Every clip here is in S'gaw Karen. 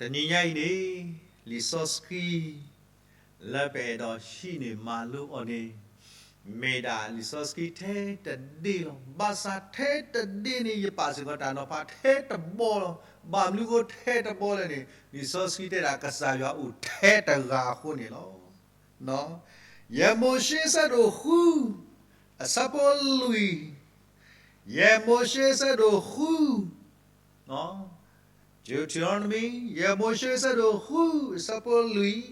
တနံၤညါအံၤန့ၣ် လံာ်စီဆှံ လၢပအဲၣ်ဒိးဟံးန့ၢ်မၤလိအီၤန့ၣ် မ့ၢ်ဒၣ်လံာ်စီဆှံထဲတဒ့လီၤ. ဘၣ်ဆၣ်ထဲတဒ့န့ၣ် ယပာ်စ့ၢ်ကီးတၢ်နီၤဖးထဲတဘီလီၤ. ဘၣ်မနုၤအဃိထဲတဘီလဲၣ်န့ၣ် လံာ်စီဆှံတဲဒၣ်ကစၢ်ယွၤအိၣ်ထဲတဂၤအဃိန့ၣ်လီၤ. ယဲၢ်မိၤၡ့ဆၢဒိၣ်ဃု အဆၢဖိလွံၢ်, ယဲၢ်မိၤၡ့ဆၢဒိၣ်ဃု Deuteronomy ယဲၢ်မိၤၡ့ဆၢဒိၣ်ဃု အဆၢဖိလွံၢ်,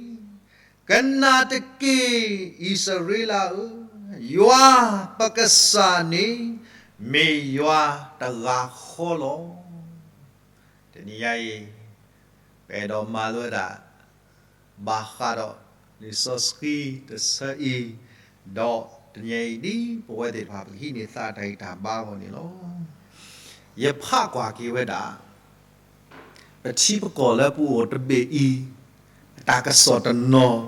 ကနၣ်တက့ၢ် အံၣ်စရ့လးဧၢ, ယွၤပကစၢ်န့ၣ် မ့ၢ်ယွၤတဂၤဃီလီၤ. တနံၤညါအံၤ ပအဲၣ်ဒိးမၤလိဝဲဒၣ် ဘၣ်ဃးဒီးလံာ်စီဆှံတဆၢအံၤ, ဒီးတနံၤညါအံၤဒ်ပဝဲသ့ၣ်တဖၣ်ပကဟံးန့ၢ်သးတၢ်ဂံၢ်တၢ်ဘါအဂီၢ်န့ၣ်လီၤ. ယဖးကွၢ်က့ၤဝဲဒၣ် ပထံပကီၢ်လၢပအိၣ်တဘ့ၣ်အံၤ အတၢ်ကစီၣ်တနီၤ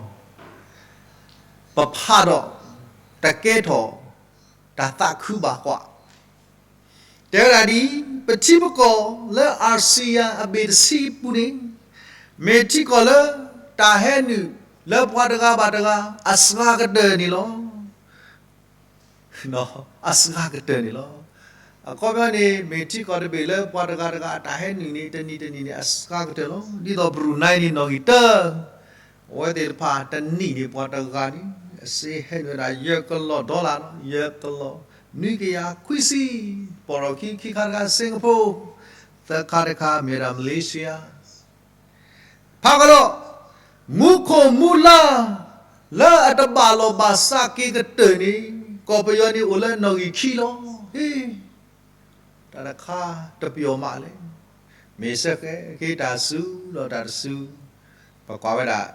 ပဖးဒီး တကဲထီၣ် တၢ်သးခုဘၣ်ကွၢ် တဲဝဲဒၣ်ဒ်အံၤ, ပထံပကီၢ်လၢ Asia အဘ့ၣ်တဆံအပူၤန့ၣ် မ့ၢ်ထံကီၢ်လၢ တၢ်ဟဲနုာ်လၢပှၤတဂၤဘၣ်တဂၤ အစှၤကတၢၢ်န့ၣ်လီၤ. အစှၤကတၢၢ်န့ၣ်လီၤ. အခီပညီန့ၣ် မ့ၢ်ထံကီၢ်တဘ့ၣ်လၢပှၤတဂၤတဂၤအတၢ်ဟဲနုာ်န့ၣ် တနံၤတနံၤန့ၣ် အစှၤကတၢၢ်လီၤ. ဒ်သိး Brunei န့ၣ်နီၣ်ဂံၢ်တၢ, အဝဲသ့ၣ်တဖၣ်တနံၣ်န့ၣ် ပှၤတဂၤန့ၣ် အစ့ဟဲနုာ်ဝဲဒၣ် ယဲၢ်ကလီၢ် dollar လီၤ, ယဲၢ်ကလီၢ် နွံကယၤခွံဆံ, ပီၢ်ရီၣ်ခံ ခံခါတခါ Singapore, သၢခါတခါ မ့ၢ်ဝဲဒၣ် Malaysia ဖးကဒီး မူခိၣ်မူလါ လၢအတဘၣ်လီၢ်ဘၣ်စးက့ၤကတၢၢ်န့ၣ် ကီၢ်ပယီၤန့ၣ်အိၣ်လၢနီၣ်ဂံၢ်ခံလီၤ. ဟ့ၣ်, တၢ်တခါတပျီၤမးလဲၣ်. မ့ၢ်စ့ၢ်ကီးက့ၤတၢ်စူၤဒီးတၢ်တစူၤ, ပကွၢ်ဝဲဒၣ်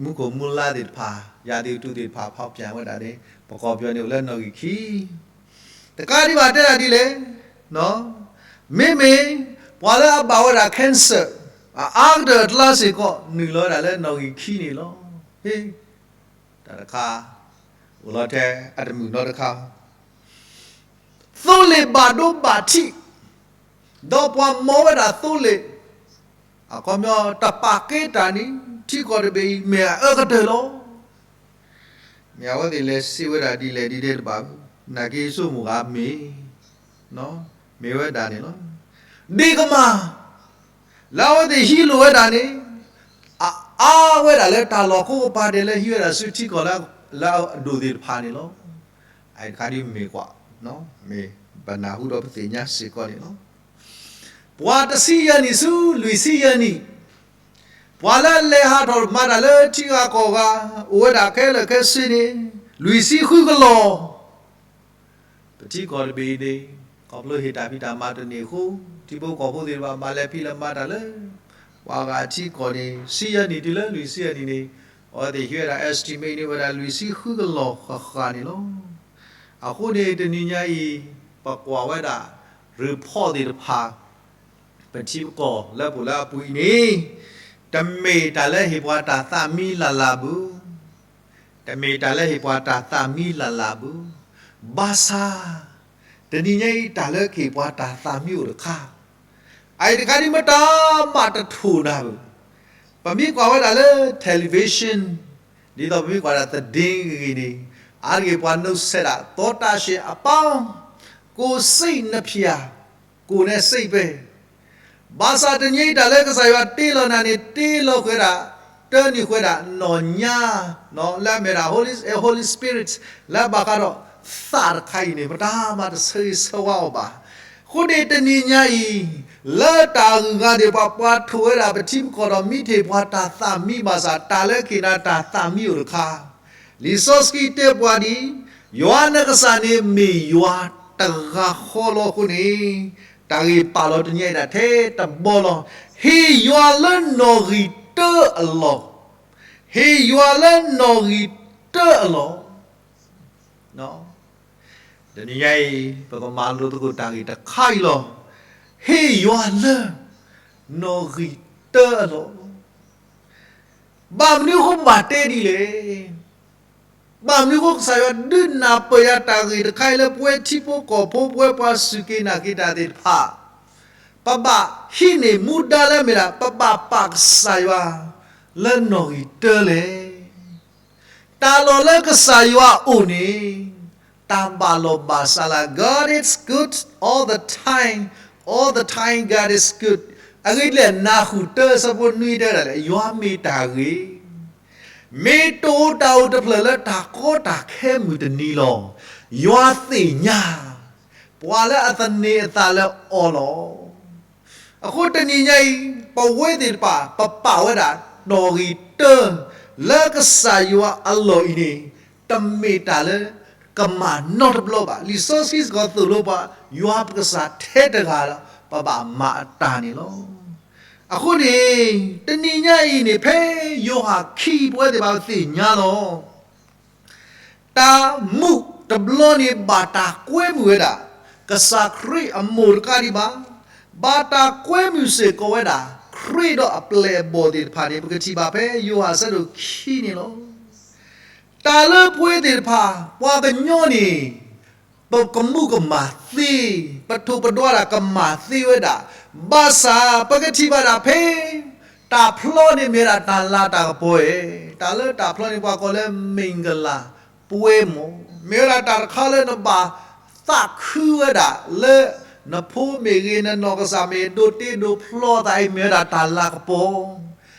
မူခိၣ်မူလါသ့ၣ်တဖၣ် ရာသီဥတုသ့ၣ်တဖၣ် ဖောက်ပြန်ဝဲဒၣ်န့ၣ် ပကီၢ်ပယီၤန့ၣ်အိၣ်လၢနီၣ်ဂံၢ်ခံ တကးဒံးဘၣ်တဲဒၣ်ဒ်လဲၣ်, မ့မ့ၢ် ပှၤလၢအဘၣ်ဝဲဒၣ် cancer အအါကတၢၢ်အကျါစ့ၢ်ကီး နုာ်လီၤဝဲဒၣ်လၢနီၣ်ဂံၢ်ခံန့ၣ်လီၤ. ဟ့ၣ်, တၢ်တခါ အိၣ်လီၤထဲအတမုာ်နီတခါ သိလ့ၣ်ဘၣ်ဒိဘၣ်ထံး, ဒီးပှၤမီၤဝဲဒၣ်သိလ့ၣ်, အခီပညီတပာ်ကဲတၢ်န့ၣ် ထံကီၢ်တဘ့ၣ်အံၤ မ့ၢ်အအၢကတၢၢ်လီၤ. မ့ၢ်အဝဲသ့ၣ်လဲၤစံးဝဲဒၣ်ဒ်လဲၣ်ဒ်လဲၣ်တဘၣ်, နာ်က့ဆိကမိၣ်ဂ့ၤမ့ၢ်, မ့ၢ်ဝဲဒၣ်န့ၣ်လီၤ. ဒ့ၣ်ကမၢ် လၢအဝဲသ့ၣ်ဟံးလိၢ်ဝဲဒၣ်န့ၣ် အအါဝဲဒၣ်လၢတၢ်လီၢ်ကိးကပၤဒဲးလၢဟံးဝဲဒၣ်ဆူထံကီၢ်လၢ လၢအဒိၣ်သ့ၣ်တဖၣ်န့ၣ်လီၤ. အအံၤတခါဒ်မ့ၢ်ကွၢ်, မ့ၢ်ပနၢ်ဟူဒီးပသ့ၣ်ညါစ့ၢ်ကီးန့ၣ်လီၤ. ပှၤတဆံယဲၢ်နံၣ်ဆူလွံၢ်ဆံယဲၢ်နံၣ်, ပှၤလၢအလဲၤဟးထီၣ်မၤတၢ်လၢထံဂၤကီၢ်ဂၤ အိၣ်ဝဲဒၣ်ခဲလၢာ်ခဲဆ့န့ၣ် လွံၢ်ဆံဃုကလီၢ် ပထံကီၢ်တဘ့ၣ်အံၤန့ၣ် ခီဖျိဟ့ၣ်တၢ်ဖံးတၢ်မၤတန့ၢ်အဃိ ထံဖိကီၢ်ဖိသ့ၣ်တဖၣ် ဘၣ်လဲၤဖံးလဲၤမၤတၢ်လၢ ပှၤဂၤထံကီၢ်န့ၣ် ဆံယဲၢ်နံၣ်တုၤလၢလွံၢ်ဆံယဲၢ်နံၣ်န့ၣ် အဝဲသ့ၣ်ဟံးဝဲဒၣ် estimate န့ၣ် ဝဲဒၣ်လွံၢ်ဆံဃုကလီၢ်ဃၣ်ဃၣ်န့ၣ်လီၤ. အဃိန့ၣ် တနံၤညါအံၤ ပကွၢ်ဝဲဒၣ် report သ့ၣ်တဖၣ် ပထံပကီၢ်လၢပအိၣ်လၢအပူၤအံၤန့ၣ် တမ့ၢ်တၢ်လၢဟ့ၣ်ပှၤတၢ်သးမံလၢ်လၢ်ဘၣ်, တမ့ၢ်တၢ်လၢဟ့ၣ်ပှၤတၢ်သးမံလၢ်လၢ်ဘၣ်. ဘၣ်ဆၣ် တနံၤညါအံၤတၢ်လၢကဟ့ၣ်ပှၤတၢ်သးမံအိၣ်တခါ, အအံၤတခါဒ်မတၤမးတထိၣ်နၤဘၣ်. ပမ့ၢ်ကွၢ်ဝဲဒၣ်လၢ television ဒ်သိးပမ့ၢ်ကွၢ်ဒၣ်သဒ့ဂ့ၤဂ့ၤန့ၣ် အါတက့ၢ်ပှၤနိးဆဲးဒၣ် သောတရှင်အပေါင်း ကိုယ်စိတ်နှဖျား ကိုယ်နဲ့စိတ်ပဲ ဘၣ်ဆၣ်တနံၤအံၤတၢ်လၢကစၢ်ယွၤတ့လီၤနၤန့ၣ် တ့လီၤဃုာ်ဝဲဒၣ် တၢနုာ်ဃုာ်ဝဲဒၣ်နီၢ်ညါ လၢအမ့ၢ်ဒၣ် Holy, Holy Spirit လၢဘၣ်ဃးဒီးသးတခါအံၤန့ၣ် ပတၢ်မၤတဆၢဂ့ၤဆၢဝါအီၤဘၣ်. အဃိန့ၣ်တနံၤညါအံၤ လၢတၢ်ဂုၤဂၤသ့ၣ်တဖၣ် ပှၤထိၣ်ဝဲဒၣ်ပထံပကီၢ်ဒီး မ့ၢ်တဟ့ၣ်ပှၤတၢ်သးမံဘၣ်ဆၣ် တၢ်လၢကဟ့ၣ်နၤတၢ်သးမံအိၣ်တခါ လံာ်စီဆှံတဲပှၤဒ်အံၤ, ယွၤနကစၢ်န့ၣ်မ့ၢ်ယွၤတဂၤဃီလီၤအဃိန့ၣ်, တၢ်ဂ့ၢ်ပာ်လီၤတနံၤညါအံၤဒၣ်ထဲတဘီလီၤ. ဟ့ၣ်ယွၤလၢနီၣ်ဂံၢ်တၢအလီၢ်, ဟ့ၣ်ယွၤလၢနီၣ်ဂံၢ်တၢအလီၢ်. တနံၤညါအံၤ ပကမၤလိသကိးတၢ်ဂ့ၢ်တခါအံၤလီၤ. ဟ့ၣ်ယွၤလၢနီၣ်ဂံၢ်တၢအလီၢ်. ဘၣ်မနုၤအဃိပဘၣ်တဲဒ်လဲၣ်. ဘၣ်မနုၤအဃိကစၢ်ယွၤဒုးနၢ်ပၢၢ်ယၤတၢ်ဂ့ၢ်တခါအံၤလၢပဝဲထံဖိကီၢ်ဖိ ပဝဲပှၤစူၢ်က့ၤနာ်က့ၤတၢ်သ့ၣ်တဖၣ်, ပဘၣ်ဟံးန့ၢ်မူဒါလၢအမ့ၢ်ဒၣ် ပဘၣ်ပာ်ကစၢ်ယွၤလၢနီၣ်ဂံၢ်တၢလဲၣ်. တၢ်လီၢ်လၢကစၢ်ယွၤအအိၣ်န့ၣ် တၢ်ဘၣ်လီၢ်ဘၣ်စးလၢ God is good all the time, all the time God is good. အဂ့ၢ်ဒ်လဲၣ် နၢ်ဟူတၢ အဆၢဖိနွံတဲဒၣ်လဲၣ် ယွၤမ့ၢ်တၢ်ဂ့ၤ, မ့ၢ်တအိၣ်တၢ်အိၣ်တဖျၢၣ်လၢတၢ်ကီတၢ်ခဲမုၢ်တနံၤလီၤ. ယွၤသ့ၣ်ညါ ပှၤလၢအသန့ၤအသးလၢအီၤလီၤ. အဃိတနံၤညါအံၤ ပဝဲသ့ၣ်တဖၣ် ပပာ်ဝဲဒၣ်နီၣ်ဂံၢ်တၢ လၢကစၢ်ယွၤအလီၢ်အံၤန့ၣ် တမ့ၢ်တၢ်လၢကမၤနီတဘျီဘၣ်. လံာ်စီဆှံစ့ၢ်ကီးသိၣ်လိပှၤ ယွၤပကစၢ်ထဲတဂၤဒီး ပဘၣ်မၤအတၢ်န့ၣ်လီၤ. အဃိန့ၣ် တနံၤညါအံၤန့ၣ် ဖဲယိၤဟၣ်ခံ ပဝဲသ့ၣ်တဖၣ်ပသ့ၣ်ညါလီၤ. တၢ်မူးတဘျီန့ၣ် ဘၣ်တၢ်ကွဲမုာ်ဝဲဒၣ် ကစၢ်ခရံာ်အမိၢ်တကးဒံးဘၣ်, ဘၣ်တၢ်ကွဲမုာ်စ့ၢ်ကီးဝဲဒၣ် ခရံာ်ဒီးအပျဲၢ်အဘီၣ်သ့ၣ်တဖၣ်န့ၣ် ပကထံၣ်ဘၣ်ဖဲယိၤဟၣ်အဆၢဒိၣ်ခံန့ၣ်လီၤ. တၢ်လၢပဝဲသ့ၣ်တဖၣ် ပှၤကညီန့ၣ် ပကမူးကမၣ်သ့, ပထိၣ်ပဒွးဒၣ်ကမၣ်သ့ဝဲဒၣ်, ဘၣ်ဆၣ်ပကထံၣ်ဘၣ်ဒၣ်ဖဲ တၢ်ဖျီန့ၣ်မ့ၢ်ဝဲဒၣ်တၢ်လၤတၢ်ကပီၤဧါ, တၢ်လၢတၢ်ဖျီန့ၣ် ပှၤကိးလၢ မင်္ဂလာပွဲမး, မ့ၢ်ဝဲဒၣ်တၢ်တခါလၢနဘၣ်သးခုဝဲဒၣ်လၢ နဖိမ့ၢ်ဂ့ၤ နနီၢ်ကစၢ်မ့ၢ်ဂ့ၤ ဒိးတ့ဒိးဖျီသးအံၤ မ့ၢ်ဝဲဒၣ်တၢ်လၤကပီၤ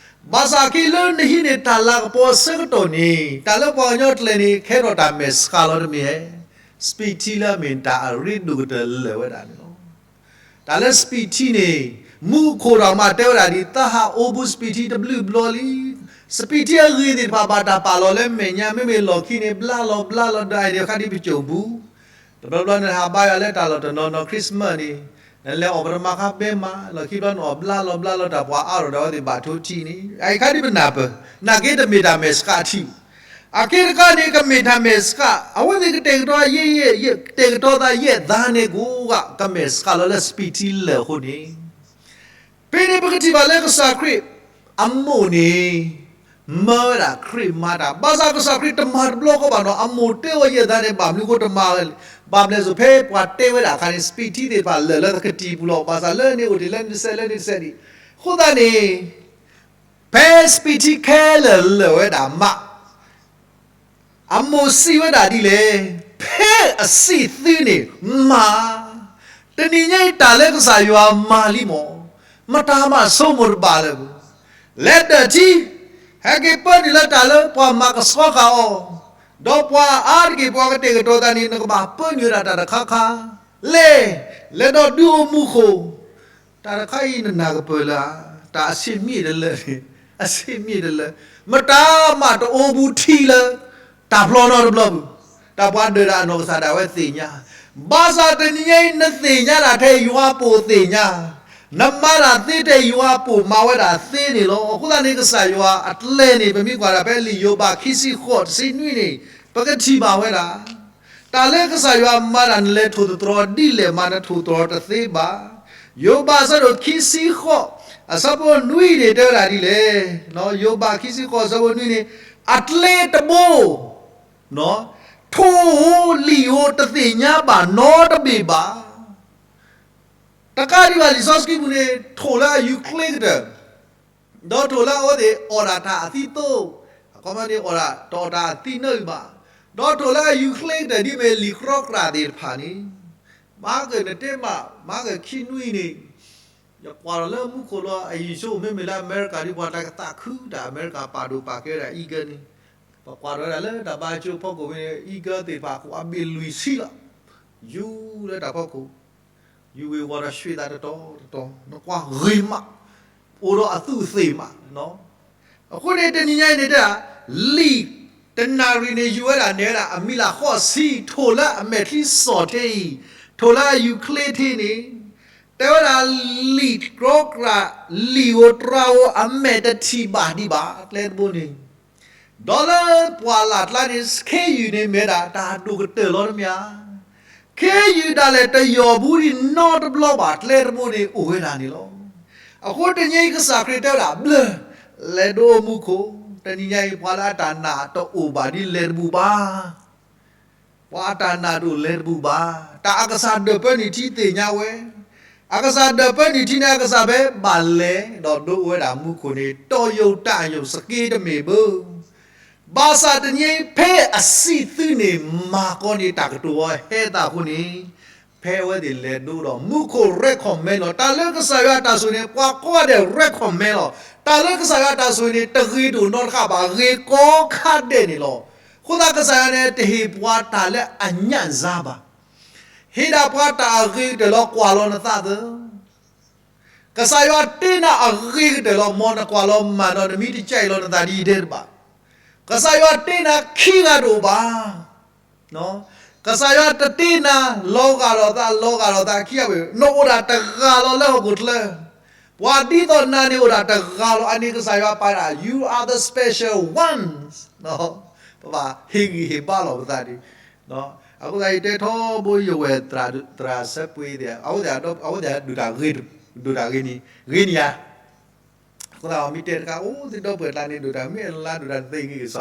ဘၣ်ဆၣ်အခံလၢနဟံးန့ၢ်တၢ်လၤကပီၤအဆၢကတီၢ်န့ၣ် တၢ်လၢပှၤကညီကျဲန့ၣ် ခဲထီၣ်တၢ်မဲာ်ဆှးလီၤတမ့ၢ်ဧါ. Spiti လၢအမ့ၢ်တၢ်အရ့ဒိၣ်ကတၢၢ်လၢာ်ဝဲဒၣ်န့ၣ်လီၤ. တၢ်လၢ Spiti န့ၣ် မူခိၣ်ဒီးမးတဲဝဲဒၣ်ဒ် သးဟးအိၣ်ဘူး Spiti တဘျုးဘျီလံ. Spiti အဂ့ၢ်သ့ၣ်တဖၣ်ဘၣ်တၢ်ပာ်လီၤလၢမဲာ်ညါ မ့မ့ၢ်လီၢ်ခံန့ၣ် ဘျါလီၤဘျါလီၤဒီး အံၤန့ၣ်ခါဒ်ပစိာ်ဘူး တဘျီဘျီနဟးဘါယွၤလၢတၢ်လီၢ်တနီၤနီၤ Christmas န့ၣ် နလဲၤအီၣ်ပတမၤခါဘဲမး လီၢ်ခံဘျီနအီၣ်ဘျါလီၤဘျါလီၤတၢ်ပှၤအါထီၣ်ဒီးအဝဲသ့ၣ်ဘၣ်ထိထံန့ၣ် အအံၤခါဒ်ပနၢ်ပၢၢ် နာ်က့တမ့ၢ်တၢ်မဲာ်ဆှးထံ အက့တခါန့ၣ် ကမ့ၢ်တၢ်မဲာ်ဆှး အဝဲသ့ၣ်ကတဲာ်ကတီၤယဲၢ်ယဲၢ် ကတဲာ်ကတီၤသးယဲၢ်သးန့ၣ်ကိးဂၤ ကမဲာ်ဆှးလီၤလၢ Spiti လၢာ်အဃိန့ၣ် ဖဲန့ၣ်ပကထံၣ်ဘၣ်လၢကစၢ်ခရံာ်အမိၢ်န့ၣ် မၢဝဲဒၣ်ခရံာ်မၤတၢ် ဘၣ်ဆၣ်ကစၢ်ခရံာ်တမၤတဘျီဃီဘၣ်နီၤ အမိၢ်တဲအီၤယဲၢ်သးန့ၣ် ဘၣ်မနုၤအဃိတမၤဝဲလဲၣ် ဘၣ်မနုၤလဲၣ်စိၤ ဖဲပှၤတဲဝဲဒၣ်အခါန့ၣ် Spiti သ့ၣ်တဖၣ်လၢာ်လၢကတံၤပူၤလီၤ ဘၣ်ဆၣ်လၢန့ၣ်အိၣ်ဒံးလၢန့ၣ်တစဲးလၢန့ၣ်တစဲးဒံး အဃိသတးန့ၣ် ဖဲ Spiti ခဲလၢာ်လၢာ်ဝဲဒၣ်မး အမိၢ်စံးဝဲဒၣ်ဒ်လဲၣ်, ဖဲအစံးသုန့ၣ်မၤ, တနံၤညါအံၤတၢ်လၢကစၢ်ယွၤမၤလံမး, မတၤမးဆိကမိၣ်တဘၣ်လၢၤဘၣ်. လဲၤဒၢးထံ, ဟဲက့ၤပၢနုာ်လၢတၢ်လၢပှၤမၤကဆှီဃာ်အီၤ, ဒီးပှၤအါတက့ၢ်ပှၤကတဲာ်ကတီၤသးန့ၣ် နကဘၣ်ပၢနုာ်ဝဲဒၣ်တၢ်တခါခါ, လဲၤ, လဲၤဒီးဒုးအိၣ်မူခိၣ် တၢ်တခါအံၤနနၢ်ကပၢၢ်လၢၤဧါ, တၢ်အဆ့ၣ်မ့ၢ်တလၢ, အဆ့ၣ်မ့ၢ်တလၢ, မတၤမးတအိၣ်ဘူးထံလၢ တၢ်ဖျီနီတဘျီပူၤ, တၢ်ပှၤဒၢးတၢ်အနီၢ်ကစၢ်ဒၣ်ဝဲသ့ၣ်ညါ, ဘၣ်ဆၣ်တနံၤညါအံၤ နသ့ၣ်ညါတၢ်ထဲယွၤပိာ်သ့ၣ်ညါ, နမၤတၢ်သ့ထဲယွၤပိာ်မၤဝဲဒၣ်သ့န့ၣ်လီၤ. အဃိသတးန့ၣ် ကစၢ်ယွၤအကျဲန့ၣ် ပမ့ၢ်ကွၢ်ဒၣ်ဖဲလံာ်ယိၤဘးခံဆံဃိးတဆံနွံန့ၣ် ပကထံၣ်ဘၣ်ဝဲဒၣ် တၢ်လၢကစၢ်ယွၤမၤတၢ်နလဲၤထိၣ်သတြီၤဒ်လဲၣ်မး နထိၣ်သတြီၤတသ့ဘၣ်. ယိၤဘးအဆၢဒိၣ်ခံဆံဃိး အဆၢဖိနွံန့ၣ် တဲဝဲဒၣ်ဒ်လဲၣ်, ယိၤဘးခံဆံဃိးအဆၢဖိနွံန့ၣ်, အကျဲတဘိ ထိၣ်ဧိၤလံာ်ဧိၤတသ့ၣ်ညါဘၣ်နီတဘ့ၣ်ဘၣ်. တကးဒံးဘၣ်လံာ်စီဆှံပူၤန့ၣ် ထိၣ်လၢအယူၤချ့ကတၢၢ် ဒီးထိၣ်လၢအဝဲသ့ၣ်အီၣ်ဒၣ်တၢ်အသံသိ, အခီပညီန့ၣ်အီၣ်ဒၣ်တအီၣ်တၢ်အသံနၢအုၣ်ဘၣ်, ဒီးထိၣ်လၢအယူၤချ့ကတၢၢ်ဒ်မ့ၢ်လံာ်ကြီကြၣ်သ့ၣ်တဖၣ်န့ၣ်, မၤကၢၢ်နတဲမး, မၤကၢၢ်ခံနွံန့ၣ်, ယကွၢ်လီၤလၢမူခိၣ်လီၤ အယံၤဆိမ့မ့ၢ်လၢအမဲရကၤဒ်ပှၤတၢ်ကသးခုတၢ်အမဲရကၤပာ်ဒိၣ်ပာ်ကဲဝဲဒၣ် Eagle န့ၣ်, ပကွၢ်ထီၣ်ဝဲဒၣ်လၢတၢ်ဘါဆိဖီခိၣ်ဖဲန့ၣ် Eagle သ့ၣ်တဖၣ်အဘ့ၣ်လွံၢ်ဆံလီၤ, ယူၤလၢတၢ်ဖီခိၣ် ယူၤဝ့ၤဝီၤဒီးရွှ့ၣ်သးတတီၤတတီၤ နကွၢ်ဂ့ၤမး, အိၣ်ဒီးအသူးအသ့ၣ်မး, အဃိန့ၣ် တနံၤညါအံၤန့ၣ်တဲဒၣ်, လံာ်တနၣ်ရံၣ်န့ၣ် ယူၤဝဲဒၣ်နဲၣ်ဝဲဒၣ် အမံၤလၢ်ဃိးဆံ ထိၣ်လၢအမဲာ်ချံစီၣ်ထ့အံၤ, ထိၣ်လၢအယူၤချ့ထ့န့ၣ်, တဲဝဲဒၣ် လံာ်ကြီကြၣ် လံာ်ဧိၤတြၤဧိၤ အမဲာ်တထံၣ်ဘၣ်ဒံးဘၣ် ကျဲတဘိန့ၣ် ဒီးလၢပှၢ်လၢ်ကျါန့ၣ် ခ့ယုၢ်န့ၣ်မ့ၢ်ဝဲဒၣ် တၢ်ဒိၣ်ကတၢၢ်လီၤတမ့ၢ်ဧါ. ခ့ယုၢ်ဒၣ်လဲာ်တယီၢ်ဘူးဒံးနီတဘျီဘၣ် ကျဲတဘိန့ၣ်အိၣ်ဝဲဒၣ်န့ၣ်လီၤ. အဃိတနံၤအံၤကစၢ်ခရံာ်တဲဝဲဒၣ် ဘျၢၣ်, လဲၤဒိးအိၣ်မူခိၣ်, တနံၤညါအံၤ ပှၤလၢအတၢ်နာ်တအိၣ်ဘၣ်ဒ်လဲၤတဘူၣ်ဘၣ် ပှၤအတၢ်နာ်တအိၣ်လဲၤတဘူၣ်ဘၣ်. တၢ်အကစၢ်ဒၢးပၢနုာ်ထံသ့ၣ်ညါဝဲ, အကစၢ်ဒၢးပၢနုၢ်ထံန့ၣ် အကစၢ်ဖဲဘၣ်လဲၤဒီးဒိးဝဲဒၣ်မူခိၣ်န့ၣ် တီၢ်ယိာ်တၢ်ယိာ်စက့တမ့ၢ်ဘၣ်. ဘၣ်ဆၣ်တနံၤဖဲအစံးသုန့ၣ် မၤကီန့ၢ်တၢ်ကတိၤအီၤဟဲသးအဃိန့ၣ်, ဖဲအဝဲသ့ၣ်လဲၤဒိးဒီးမူခိၣ် recommend လီၤ. တၢ်လၢကစၢ်ယွၤတၢ်ဆိၣ်န့ၣ် ပှၤကိးဂၤဒဲး recommend လီၤ. တၢ်လၢကစၢ်ယွၤတၢ်ဆိၣ်န့ၣ် တဂ့ၤဒိၣ်နီတခါဘၣ်, ဂ့ၤကိးခါဒဲးန့ၣ်လီၤ. အဃိသတးကစၢ်ယွၤန့ၣ် တဟ့ၣ်ပှၤတၢ်လၢအညၣ်စၢ်ဘၣ်. ဟ့ၣ်ဒၣ်ပှၤတၢ်အဂ့ၤကတၢၢ်လီၤ ကွၢ်လီၤနသးသၢ. ကစၢ်ယွၤတ့နၤအဂ့ၤကတၢၢ်လီၤ မ်နကွၢ်လီၤမၢ်ဒီး နမ့ၢ်တကဲအံၤလီၤနသးဒ်ယတဲတဘၣ်. ကစၢ်ယွၤတ့နၤခံဂၤတအိၣ်ဘၣ်. ကစၢ်ယွၤတတ့နၤ လီၤဂာ်ဒီးသး လီၤဂာ်ဒီးသးခံဂၤဘၣ်, နအိၣ်ဒၣ်တဂၤလီၤလၢဟီၣ်ခိၣ်ချၢ. ပှၤဒ်သိးနၤန့ၣ်အိၣ်ဒၣ်တဂၤလီၤ. အန့ၣ်ကစၢ်ယွၤပာ်ဒၣ် you are the special ones. ပဘၣ်ဟ့ၣ်ဂံၢ်ဟ့ၣ်ဘါလီၤပသးန့ၣ်. အဃိသတးယတဲထီဘိယဝဲၢ်သရၣ်စၢပှ့ၤသ့ၣ် အဝဲသ့ၣ်ဒိးတၢ်ဂ့ၤ ဒိးတၢ်ဂ့ၤန့ၣ် ဂ့ၤန့ၣ်ဧါ. အဃိသတးမ့ၢ်တဲတခါ အိၣ်သ့ၣ်ဒီပုၢ်ဝဲၢ်ကျါန့ၣ် ဒိးတၢ်မ့ၢ်အလါဒိးတၢ်သ့ဂ့ၤကစီၣ်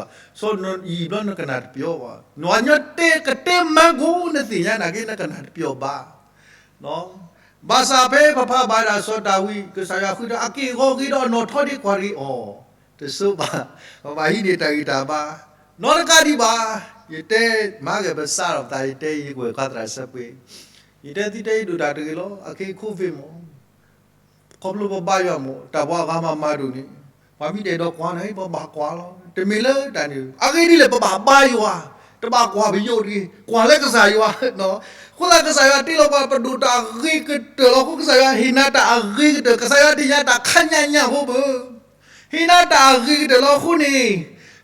ဆိယံာ်ဘျီနကနၣ်တပျီဘၣ်, နဝၤညီတဲကတဲမၤကိးနသ့ၣ်ညါနာ်က့ နကနၣ်တပျီဘၣ်. ဘၣ်ဆၣ်ဖဲပဖးဘၣ်ဒၣ်စီၤဒၤဝံး ကစၢ်ယွၤဃုထၢအက့ၢ်အဂီၤဂ့ၤဒီးအနီၣ်ထီဒ့ကွၢ်တဂ့ၤအီၤ, တဆိဘၣ်, ပဘၣ်ဟံးန့ၢ်တၢ်ဂံၢ်တၢ်ဘါ, နီတကးဒံးဘၣ်. ယတဲမၤဂ့ၤပစးထီၣ်ပသး ယတဲယကဝဲၢ်ခါသရၣ်စၢပှ့ၤ, ယတဲသုတဲယဒိၣ်တၢ်တဂ့ၤလီၤ အက့ၤ covid မး ခီဖျိပဘါယွၤမး တၢ်ပှၤဂၤမၤမၤဒိၣ်န့ၣ် ပှၤမ့ၢ်တအဲၣ်ဒိးကွၢ်န့ၣ် ပဘၣ်ကွၢ်လီၤ. တမ့ၢ်လၢတၢ်န့ၣ် အဂ့ၢ်ဒ်လဲၣ် ပဘၣ်ဘါယွၤ, တဘၣ်ကွၢ်ပယိၣ်တဂ့ၤ, ကွၢ်လၢကစၢ်ယွၤ. အဃိသတးကစၢ်ယွၤတ့လီၤပှၤ ပဒိၣ်တၢ်အဂ့ၤကတၢၢ်လီၤ. အဃိကစၢ်ယွၤဟ့ၣ်နၤတၢ်အဂ့ၤကတၢၢ်, ကစၢ်ယွၤတဟ့ၣ်နၤတၢ်ခါညါညါဖိဘၣ် ဟ့ၣ်နၤတၢ်အဂ့ၤကတၢၢ်လီၤ. အဃိန့ၣ်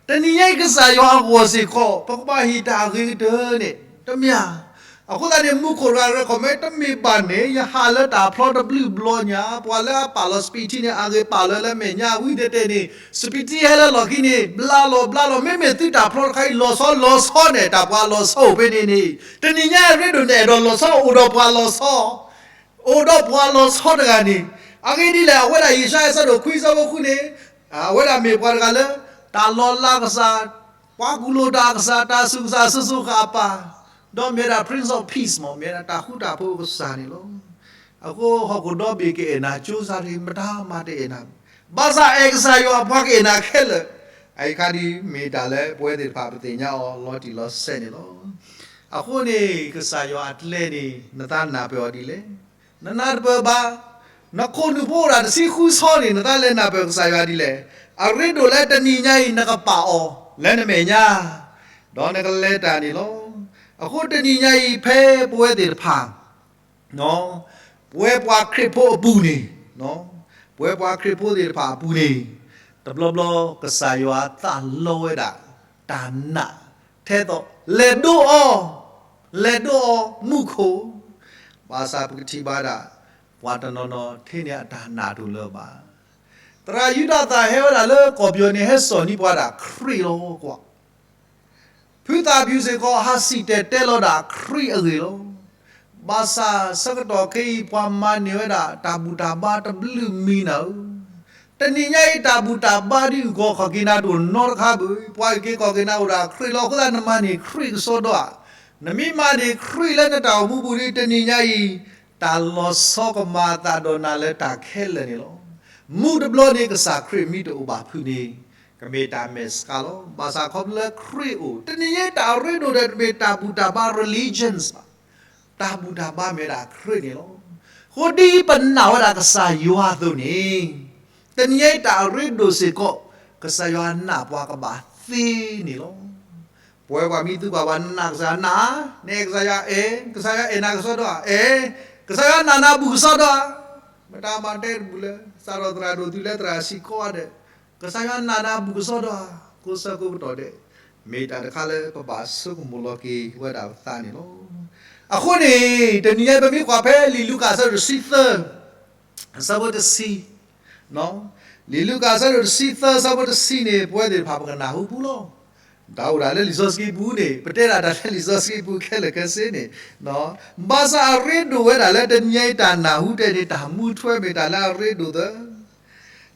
တနံၤညါအံၤကစၢ်ယွၤအဂီၢ်စ့ၢ်ကီး ပကဘၣ်ဟ့ၣ်တၢ်အဂ့ၤကတၢၢ်န့ၣ် တမ့ၢ်ဧါ. အဃိသတးန့ၣ် မူခိၣ်တဂၤ recommend တမ့ၢ်ဘၣ်န့ၣ် ယဟးလၢတၢ်ဖျီတဘျုးဘျီညါ ပှၤလၢအပာ်လီၤ စပံးထံန့ၣ် အဂ့ၢ်ပာ်လီၤလၢမဲာ်ညါ ဝံၤတဲတဲန့ၣ် စပံးထံဟဲလၢလီၢ်ခံန့ၣ် ဘျါလီၤဘျါလီၤ မ့မ့ၢ်သုတၢ်ဖျီတခါအံၤ လီၤဆီလီၤဆီန့ၣ် တၢ်ပှၤလီၤဆီအိၣ်ဖဲန့ၣ်န့ၣ် တနံၤညါအံၤရ့ဒိၣ်န့ၣ် အဲၣ်ဒိးလီၤဆီအိၣ်ဒီးပှၤလီၤဆီ အိၣ်ဒီးပှၤလီၤဆီတဂၤန့ၣ် အဂ့ၢ်ဒ်လဲၣ် အဝဲဒၣ်ယၡါယၤအဆၢဒိၣ်ခွံဆၢဖိဃုန့ၣ် အဝဲဒၣ်မ့ၢ်ပှၤတဂၤလၢ တၢ်လီၤလးကစၢ်, ပှၤကူၣ်လိာ်တၢ်ကစၢ်, တၢ်ဆူးကစၢ်အစိၤစိၤဃၣ်ဃၣ်ပၢ်, ဒီးမ့ၢ်ဝဲဒၣ် Prince of Peace မ့ၢ်, မ့ၢ်ဝဲဒၣ်တၢ်ဃူတၢ်ဖိးကစၢ်န့ၣ်လီၤ. အဃိဟီၣ်ခိၣ်ဒီဘ့ၣ်ကအဲၣ်နၤ ကၠိစါတဂ့ၤ မတၤမၤတအဲၣ်နၤ, ဘၣ်ဆၣ်အဲၣ်ကစၢ်ယွၤအပှၤကအဲၣ်နၤခဲလၢာ်, အအံၤခါဒ်မ့ၢ်တၢ်လၢပဝဲသ့ၣ်တဖၣ်ပသ့ၣ်ညါအီၤလီၤတံၢ်လီၤဆဲးန့ၣ်လီၤ. အဃိန့ၣ် ကစၢ်ယွၤအကျဲန့ၣ် နသးနၢ်ပၢၢ်အီၤဒ်လဲၣ်. နနၢ်တပၢၢ်ဘၣ်, နခိၣ်နူာ်ဖိအိၣ်ဒၣ်တဆံဃုဆီန့ၣ် နသးလဲၤနၢ်ပၢၢ်ကစၢ်ယွၤဒ်လဲၣ်. အရ့ဒိၣ်လၢတနံၤညါအံၤ နကပာ်အီၤလၢနမဲာ်ညါ, ဒီးနကလဲၤတၢ်န့ၣ်လီၤ. အဃိတနံၤညါအံၤ ဖဲပဝဲသ့ၣ်တဖၣ် ပဝဲပှၤခရံာ်ဖိအပူၤန့ၣ်, ပဝဲပှၤခရံာ်ဖိသ့ၣ်တဖၣ်အပူၤန့ၣ်, တဘျီဘျီကစၢ်ယွၤသးလီဝဲဒၣ် တၢ်နာ်, ထဲသိး လဲၤဒိးအီၤ, လဲၤဒိးအီၤမူခိၣ်, ဘၣ်ဆၣ်ပကထံၣ်ဘၣ်ဒၣ် ပှၤတနီၤနီၤထဲန့ၣ်အတၢ်နာ်တအိၣ်လၢၤဘၣ်. သရၣ်ယူဒၤသၣ်ဟဲဝဲဒၣ်လၢကီၢ်ပယီၤန့ၣ် ဟဲစိာ်န့ၢ်ပှၤဒၣ်ခရံာ်လီၤကွၢ် ဖုသးပူၤစ့ၢ်ကီး ဟးစံၣ်တဲၤတဲလီၤဒၣ်ခရံာ်အဂ့ၢ်လီၤ. ဘၣ်ဆၣ်ဆၢကတီၢ်ခဲအံၤ ပှၤမၤန့ၢ်ဝဲဒၣ်တၢ်ဘူၣ်တၢ်ဘါတဘျုးမံၤနၤဧၢ, တနံၤညါအံၤတၢ်ဘူၣ်တၢ်ဘါဒ်အုၣ်ကီၤခီၣ်က့ၤနၤတအိၣ်နီတခါဘၣ်. ပှၤအုၣ်က့ၤခီၣ်က့ၤနၤအိၣ်ဒၣ်ခရံာ်လီၤ. အဃိသတးနမၤန့ၢ်ခရံာ်ကစီဒီဧါ. နမ့ၢ်မၤန့ၢ်ခရံာ်လၢနတၢ်အိၣ်မူပူၤဒီး တနံၤညါအံၤ တၢ်လီၤဆီကမၤအသးဒီးနၤလၢတၢ်ခဲလၢာ်န့ၣ်လီၤ. မူတဘျီန့ၣ်ကစၢ်ခရံာ်မ့ၢ်တအိၣ်ဘၣ်ဖုးန့ၣ် ကမ့ၢ်တၢ်မဲာ်ဆှးလီၤ. ဘၣ်ဆၣ်ခီဖျိလၢခရံာ်အိၣ် တနံၤညါတၢ်အရ့ဒိၣ်ဒီးတမ့ၢ်တၢ်ဘူၣ်တၢ်ဘါ religions ဘၣ်. တၢ်ဘူၣ်တၢ်ဘါမ့ၢ်ဝဲဒၣ်ခရံာ်န့ၣ်လီၤ. အဃိဒ်ပနာ်ဝဲဒၣ်ကစၢ်ယွၤအသိးန့ၣ် တနံၤညါအံၤတၢ်အရ့ဒိၣ်စ့ၢ်ကီး ကစၢ်ယွၤနာ်ပှၤကဘၣ်သ့န့ၣ်လီၤ. ပဝဲပှၤမံသူပှၤဘၣ်နာ်ကစၢ်ယွၤနာ်, နအဲၣ်ကစၢ်ယွၤအဲၣ်, ကစၢ်ယွၤအဲၣ်နၤကစီဒီဧါ, အဲၣ်, ကစၢ်ယွၤနာ်နၤဘူၣ်ကစီဒီဧါ. မတၤမၤတဲတဘူၣ်လၢ စးထီၣ်သရၣ်ဒိၣ်တုၤလၢသရၣ်ဆံးကိးဂၤဒဲး, ကစၢ်ယွၤနာ်နၤဘူၣ်ကစီဒီဧါ. ကိးဆၢကိးကတီၢ်ဒဲး မ့ၢ်တၢ်တခါလၢပဘၣ်ဆိကမိၣ်လီၤက့ၤဝဲဒၣ်ပသးန့ၣ်လီၤ. အဃိန့ၣ် တနံၤညါပမ့ၢ်ကွၢ်ဖဲလံာ်လူၤကၣ်အဆၢဒိၣ်တဆံသၢ အဆၢဖိတဆံ, လံာ်လူၤကၣ်အဆၢဒိၣ်တဆံသၢ အဆၢဖိတဆံန့ၣ် ပဝဲသ့ၣ်တဖၣ်ပကနၢ်ဟူပူၤလီၤ. တၢ်အိၣ်ဒၣ်လၢလံာ်စီဆှံပူၤန့ၣ် ပတဲဒၣ်တၢ်လၢလံာ်စီဆှံပူၤခဲလၢာ်ခဲဆ့န့ၣ်, ဘၣ်ဆၣ်အရ့ဒိၣ်ဝဲဒၣ်လၢတနံၤညါအံၤတၢ်နၢ်ဟူတဲန့ၣ် တၢ်မူထွဲမ့ၢ်တၢ်လၢအရ့ဒိၣ်သၢ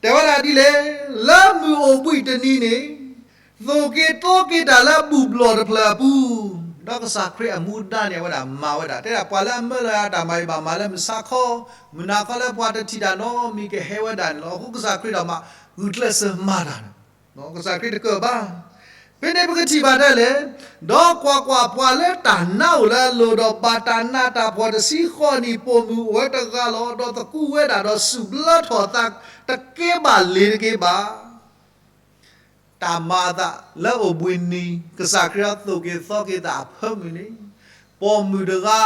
တဲဝဲဒၣ်ဒ်လဲၣ်, လၢမုၢ်အိၣ်ဘှံးတနံၤန့ၣ်, သိၣ်က့ၤသီက့ၤတၢ်လၢဘူၣ်ဘျီၣ်တဖျၢၣ်အပူၤ, ဒီးကစၢ်ခရံာ်အမူဒါန့ၣ် အဝဲဒၣ်မၤဝဲဒၣ် တဲဒၣ်ပှၤလၢအမၢလီၤယၤတၢ်မၤအံၤဘၣ်မၤလၢမုၢ်ဆါခီ, မုၢ်နၤခီလၢပှၤတထံၣ်တၢ်နီတမံၤကဟဲဝဲဒၣ်န့ၣ်လီၤ. အဃိကစၢ်ခရံာ်ဒိးမး ဂုာ်ကျဲးစၢးမၤတၢ်န့ၣ်, ကစၢ်ခရံာ်တကၢၢ်ဘၣ်. ဖဲန့ၣ်ပကထံၣ်ဘၣ်ထဲလဲၣ်, ဒီးကွၢ်ကွၢ်, ပှၤလၢတၢ်နါအိၣ်လၢအလိၤ, ဒီးဘၣ်တၢ်နးတၢ်ဖှီၣ်တဆံဃိးနံၣ်, ပိာ်မုၣ်အိၣ်ဝဲတဂၤလီၤ. ဒီးသကူးဝဲဒၣ်, ဒီးစူၣ်ဘျၢထီၣ်အသး, တကဲဘၣ်လ့ၤတဂ့ၤဘၣ်. တၢ်မၤအသးလၢအိၣ်ဘှံးနံၤ, ကစၢ်ခရံာ်အသိၣ်က့ၤသီက့ၤသးအဖၢမုၢ်နံၤ, ပိာ်မုၣ်တဂၤ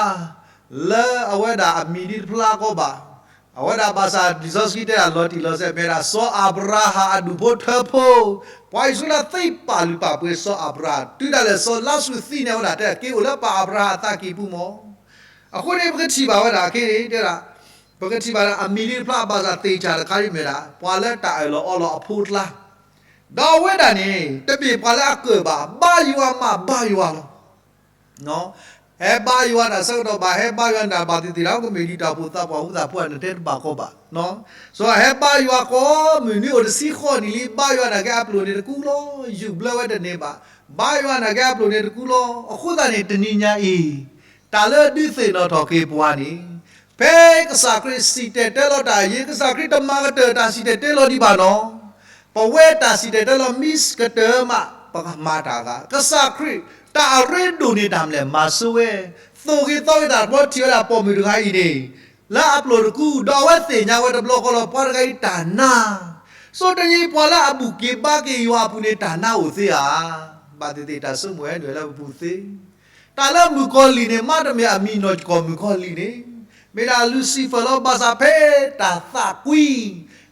လၢအဝဲဒၣ်အမံၤဒ်တဖျါကီးဘၣ်, အဝဲဒၣ်ဘၣ်ဆၣ်လံာ်စီဆှံတဲဒၣ်လီၤတံၢ်လီၤဆဲး မ့ၢ်ဒၣ် စီၤအၤဘြၤဟၣ်အဒူၣ်ဖိထၢဖိ, ပှၤအံၣ်စရ့လးသ့ပာ်လုၢ်ပာ်ပှ့ၤစီၤအၤဘြၤဟၣ်, တုၤဒၣ်လဲာ်စီၤလါစရူးသံန့ၣ် အဝဲဒၣ်တဲက့ၤအိၣ်လၢပၢ်အၤဘြၤဟၣ်အသးကံၢ်ပူၤမး. အဃိန့ၣ် ပကထံၣ်ဘၣ်ဝဲဒၣ်ခဲအံၤ တဲဒၣ်, ပကထံၣ်ဘၣ်ဒၣ်အမံၤဒ်တဖျါ ဘၣ်ဆၣ်သ့ၣ်တဖၣ်တခါအံၤမ့ၢ်ဒၣ် ပှၤလၢတၢ်အၢၣ်လီၤအီလီၤအဖိအကျါ, ဒီးအဝဲဒၣ်န့ၣ် တမ့ၢ်ပှၤလၢအကၢၣ်ဘၣ်, ဘါယွၤမးဘါယွၤလီၤ. ဟဲဘါယွၤတၢ်ဆၢကတီၢ်ဘၣ်, ဟဲဘါယွၤန့ၣ်တၢ်ဘၣ်သ့ၣ်သ့ၣ်ဒီး ကမ့ၢ်ဒ်တၢ်အိၣ်ဖှိၣ်သးပှၢ်ဟူသးပှၢ်န့ၣ် တဲတဘၣ်ကီးဘၣ်. စီၤဟဲဘါယွၤကိးမုၢ်နံၤအိၣ်တဆံဃိးနံၣ်လံ, ဘါယွၤနာ်က့အပျိၢ်န့ၣ်တကူလီၤ, ယူၢ်ဘျၢဝဲတန့ၢ်ဘၣ်, ဘါယွၤနာ်က့အပျိၢ်န့ၣ်တကူလီၤ. အဃိသတးန့ၣ် တနံၤညါအံၤ တၢ်လၢဒုးသ့ၣ်နီၣ်ထီၣ်က့ၤပှၤန့ၣ်, ဖဲကစၢ်ခရံာ်စံၣ်တဲၤတဲလီၤတၢ်အံၤ, ကစၢ်ခရံာ်တမၤကတၢၢ်တၢ်စံၣ်တဲၤတဲလီၤဒံးဘၣ်နီၤ. ပဝဲတၢ်စံၣ်တဲၤတဲလီၤမ့ၢ်ကတၢၢ်မး ပကမၤတၢ်ဂ့ၤ, ကစၢ်ခရံာ်တၢ်အရ့ဒိၣ်န့ၢ်တၢ်မနုၤလဲၣ် မၤဆိဝဲ, သိၣ်ဂ့ၤသီဂ့ၤတၢ်တဘျီထံၣ်ဝဲဒၣ်ပိာ်မုၣ်တဂၤအံၤန့ၣ် လၢအပျိၢ်တကူ, ဒီးအဝဲသ့ၣ်ညါဝဲတဘျီဃီလီၤ ပှၤတဂၤအံၤတၢ်နါ. ဆိတယံၤပှၤလၢအဘူၣ်က့ၤဘါက့ၤယွၤအပူၤန့ၣ် တၢ်နါအိၣ်သ့ဧါ. ဘၣ်သ့ၣ်သ့ၣ်တၢ်ဆိကမိၣ်ဟဲနုာ်လၢပပူၤသ့. တၢ်လၢမုၣ်ကီၤလံၢ်န့ၣ် မ့တမ့ၢ်အမံၤနီၢ်ကီၢ်မုၣ်ကီၤလံၢ်န့ၣ်, မ့ၢ်ဒၣ်လူၤစံဖၢၣ်လီၤ. ဘၣ်ဆၣ်ဖဲတၢ်သးကွံ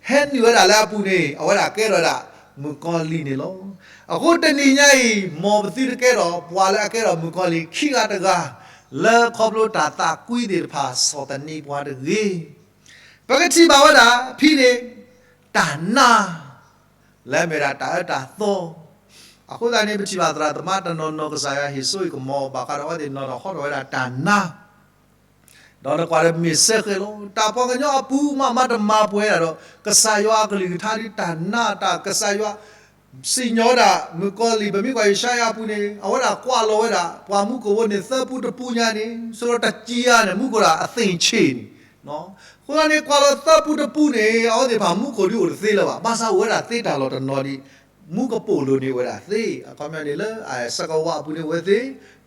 ဟဲနုာ်ဝဲဒၣ်လၢအပူၤန့ၣ် အဝဲဒၣ်ကဲထီၣ်ဝဲဒၣ်မုၣ်ကီၤလံၢ်န့ၣ်လီၤ. အဃိတနံၤညါအံၤ မ်ပသုတကဲထီၣ် ပှၤလၢအကဲထီၣ်မုၣ်ကီၤလံၢ်ခံဂၤတဂၤ လၢခီဖျိတၢ်သးကွံသ့ၣ်တဖၣ် ဆီၣ်သနံးပှၤတဂ့ၤ. ပကထံၣ်ဘၣ်ဝဲဒၣ်ဖဲန့ၣ် တၢ်နါ လၢအမ့ၢ်ဒၣ်တၢ်အၢတၢ်သီ. အဃိသတးန့ၣ် ပထံၣ်ဘၣ်သရၣ်သမါတနီၤနီၤ ကစၢ်ယွၤဟ့ၣ်စိဟ့ၣ်ကမီၤဘၣ်ဃးဒီးအဝဲသ့ၣ်နီၤထီၣ်ဟီထီၣ်ဝဲဒၣ်တၢ်နါ, ဒီးနကွၢ်ဒီးမ့ၢ်စဲဃဲၤလီၤ. တၢ်ပှၤကညီအပူၤမး မ့တမၤပှဲၤဒၣ်ဒီး ကစၢ်ယွၤအကလုၢ်ကထါဒ်တၢ်နါတၢ် ကစၢ်ယွၤ စံၣ်ညီၣ်ဝဲဒၣ်မုၣ်ကီၤလံၢ်, ပမ့ၢ်ကွၢ်ယၡါယၤအပူၤန့ၣ် အဝဲဒၣ်ကွၢ်လီၤဝဲဒၣ် ပှၤမူခိၣ်ဖိန့ၣ် သၢပူတပူညါန့ၣ် ဆိဒီးတကံယါန့ၣ် မူခိၣ်ဒၣ်အသ့ၣ်ဆ့ၣ်န့ၣ် အဃိသတးန့ၣ် ကွၢ်လီၤသၢပူတပူန့ၣ် အဝဲသ့ၣ်တဖၣ်မူခိၣ်ဒ်အိၣ်တသ့လၢၤဘၣ်. ဘၣ်ဆၣ်အိၣ်ဝဲဒၣ်သ့တၢ်လီၢ်တနီၤဒံး, မူကပိာ်လိၤန့ၣ်အိၣ်ဝဲဒၣ်သ့, အခီပညီန့ၣ်လၢ စကဝးအပူၤန့ၣ်အိၣ်ဝဲသ့,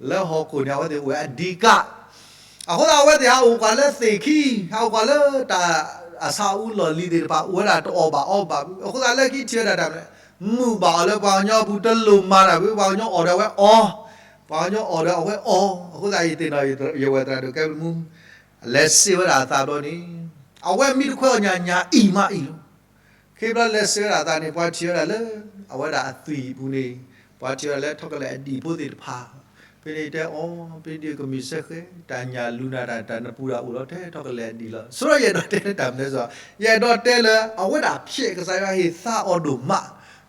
လၢဟီၣ်ခိၣ်န့ၣ် အဝဲသ့ၣ်အိၣ်ဝဲအဒံကး. အဃိသတး အဝဲသ့ၣ်ဟးအိၣ်ကွၢ်လၢသ့ၣ်ခံ, ဟးအိၣ်ကွၢ်လၢတၢ်အဆါအူလီၢ်လံၤသ့ၣ်တဖၣ် အိၣ်ဝဲဒၣ်တအီၣ်ဘၣ်အီဘၣ်ဘၣ်. အဃိသတးလၢခံထံၣ်ဝဲဒၣ်တၢ်မနုၤလဲၣ်, မုာ်ဘၣ်အီၤလၢပှၤကညီအပူၤ တလိၣ်မၤတၢ်ဘၣ်, ပှၤကညီအီၣ်ဒီးအဝဲအီၤ, ပှၤကညီအီၣ်ဒီးအဝဲအီၤ. အဃိသတး ယသ့ၣ်နီၣ်ယဝဲၢ်သရၣ်ဒိၣ်ကဲဘျုးမူ လဲၤစံးဝဲဒၣ်အသးဘျီန့ၣ်, အဝဲမ့ၢ်တခွဲးအီၣ်ညၣ်ညၣ်အံၤမးအံၤလီၤ. ခ့ဘျီလဲၤစံးဝဲဒၣ်အသးန့ၣ် ပှၤထံၣ်ဝဲဒၣ်လၢ အဝဲဒၣ်အသွံၣ်အပူၤန့ၣ်, ပှၤထံၣ်ဝဲဒၣ်လၢ chocolate အဒံးဖိသ့ၣ်တဖၣ်, ဖဲန့ၣ်တဲအီၤ, ဖဲဒ်ကမ့ၢ်စဲဃဲၤ တၢ်ညၣ်လူၤနၤတၢ် တၢ်နပူၤဒၣ်အိၣ်လီၤ ထဲ chocolate အဒံးလီၤ. ဆိဒီးယအဲၣ်ဒိးတဲလၢတၢ်မနုၤလဲၣ်, ယအဲၣ်ဒိးတဲလၢ အဝဲဒၣ်ဖျဲးကစၢ်ယွၤဟ့ၣ်သါအီၤဒိၣ်မး,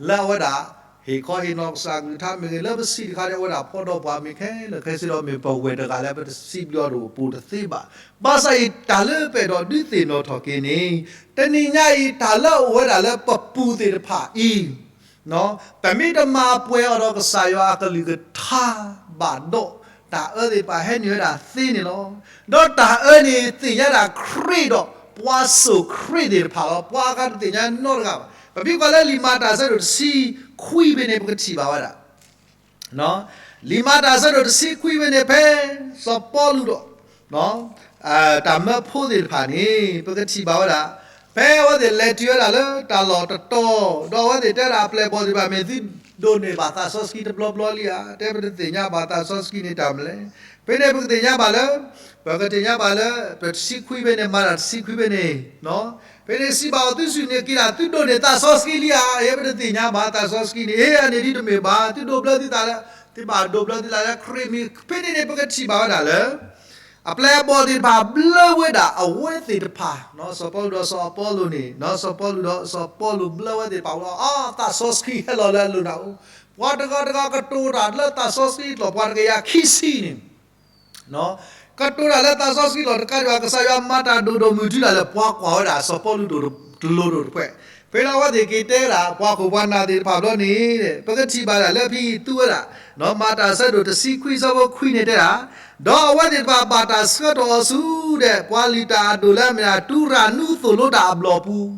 လၢအဝဲဒၣ် ဟ့ၣ်ခီဟ့ၣ်နီၤကစၢ်ကလုၢ်ကထါမ့ၢ်ဂ့ၤ, လၢပစံးတခါန့ၣ် အဝဲဒၣ်ဖီၣ်ဒီးပှၤမ့ၢ်ခဲလၢာ်ခဲဆ့ဒီး မ့ၢ်ပဝဲၢ်တဂၤလၢပတစံးဘျုးအီၤဒိၣ်ပူၤတသ့ဘၣ်. ဘၣ်ဆၣ်အံၤ တၢ်လၢပအဲၣ်ဒိးဒုးသ့ၣ်နီၣ်ထီၣ်က့ၤန့ၣ်, တနံၤညါအံၤ တၢ်လၢအအိၣ်ဝဲဒၣ်လၢပပူၤသ့ၣ်တဖၣ်အံၤ ပမ့ၢ်တမၤပှဲၤအီၤဒီးကစၢ်ယွၤအကလုၢ်ကထါဘၣ်ဒီး, တၢ်အၢသ့ၣ်တဖၣ်ဟဲနုာ်ဝဲဒၣ်သ့န့ၣ်လီၤ. ဒီးတၢ်အၢန့ၣ် သ့ၣ်ညါဒၣ်ခရံာ်ဒီး ပှၤစိာ်ခရံာ်သ့ၣ်တဖၣ်လီၤ. ပှၤအါဂၤတသ့ၣ်ညါနီတဂၤဘၣ်. ပမ့ၢ်ကွၢ်လၢလံာ်မၤတၢ်အဆၢဒိၣ်တဆံခွံဖဲန့ၣ် ပကထံၣ်ဘၣ်ဝဲဒၣ် လံာ်မၤတၢ်အဆၢဒိၣ်တဆံခွံဖဲန့ၣ် ဖဲစီၤပီလူးဒီး တၢ်မၢဖိသ့ၣ်တဖၣ်န့ၣ် ပကထံၣ်ဘၣ်ဝဲဒၣ်, ဖဲအဝဲသ့ၣ်လဲၤတုၤဝဲဒၣ်လၢတၢ်လီၢ်တတီၤ, ဒီးအဝဲသ့ၣ်တဲဒၣ်အပျဲၢ်အဘီၣ်သ့ၣ်တဖၣ် မ့ၢ်သုဒိးန့ၢ်ဘၣ်သးစီဆှံတဘျီဘျီလံဧါ, တဲပတသ့ၣ်ညါဘၣ်သးစီဆှံန့ၣ်တၢ်မနုၤလဲၣ်. ဖဲန့ၣ်ပကသ့ၣ်ညါဘၣ်လၢ, ပကသ့ၣ်ညါဘၣ်လၢ ပတဆံခွံဖဲန့ၣ် မၤတၢ်တဆံခွံဖဲန့ၣ် ဖဲန့ၣ်စံးဘၣ်အီၤ သုစူၢ်န့ၢ်က့ၤဒၣ် သုဒိးန့ၢ်သးစီဆှံလံဧါ, ယဲပတသ့ၣ်ညါဘၣ်သးစီဆှံန့ၣ်, အ့ အန့ၣ်ဒ်တမ့ၢ်ဘၣ်, သုဒိးဘျၢသုသးလၢ, သုဘၣ်ဒိးဘျၢသုသးလၢခရံာ်မံၤ, ဖဲန့ၣ်န့ၣ် ပကထံၣ်ဘၣ်ဝဲဒၣ်လၢ အပျဲၢ်အဘီၣ်သ့ၣ်တဖၣ်ဘျၢဝဲဒၣ်အဝဲသ့ၣ်တဖၣ်, စီၤပီလူးဒီးစီၤအပီလိၤန့ၣ်, စီၤပီလူးဒီးစီၤပီလိၤဘျၢဝဲသ့ၣ်တဖၣ်ဝဲလီၤ, အါ သးစီဆှံဟဲလီၤလၢအလိၤနၤအိၣ်, ပှၤတဂၤတဂၤကတိၤတၢ်လၢသးစီဆှံအကျိာ် ပှၤတကယၤခံဆံန့ၣ် ကတိၤတၢ်လၢသးစီဆှံလီၤတကးဒံးဘၣ် ကစၢ်ယွၤမၤတၢ်ဒိၣ်ဒိၣ်မုၢ်ထူတၢ်လၢ ပှၤကွၢ်ဝဲဒၣ်စီၤပီလူးဒိၣ်တလိၤဒိၣ်တဖှဲး, ဖဲလၢအဝဲသ့ၣ်က့ၤတဲဒၣ် ပှၤခိၣ်ပှၤနၢ်သ့ၣ်တဖၣ်ဘျီန့ၣ် ပကထံၣ်ဘၣ်ဒၣ်လၢဖဲအံၤသူဝဲဒၣ် မၤတၢ်ဆၢဒိၣ်တဆံခွံဆၢဖိခွံန့ၣ်တဲဒၣ်, ဒီးအဝဲသ့ၣ်တဖၣ်ဘၣ်တၢ်ဆှၢထီၣ်အီၤဆူဒီး ပှၤလုၢ်တၢ်အဒိၣ်လၢအမ့ၢ်ဒၣ် တူရၤနူသိၣ်လိတၢ်အဘျီၣ်ပူၤ,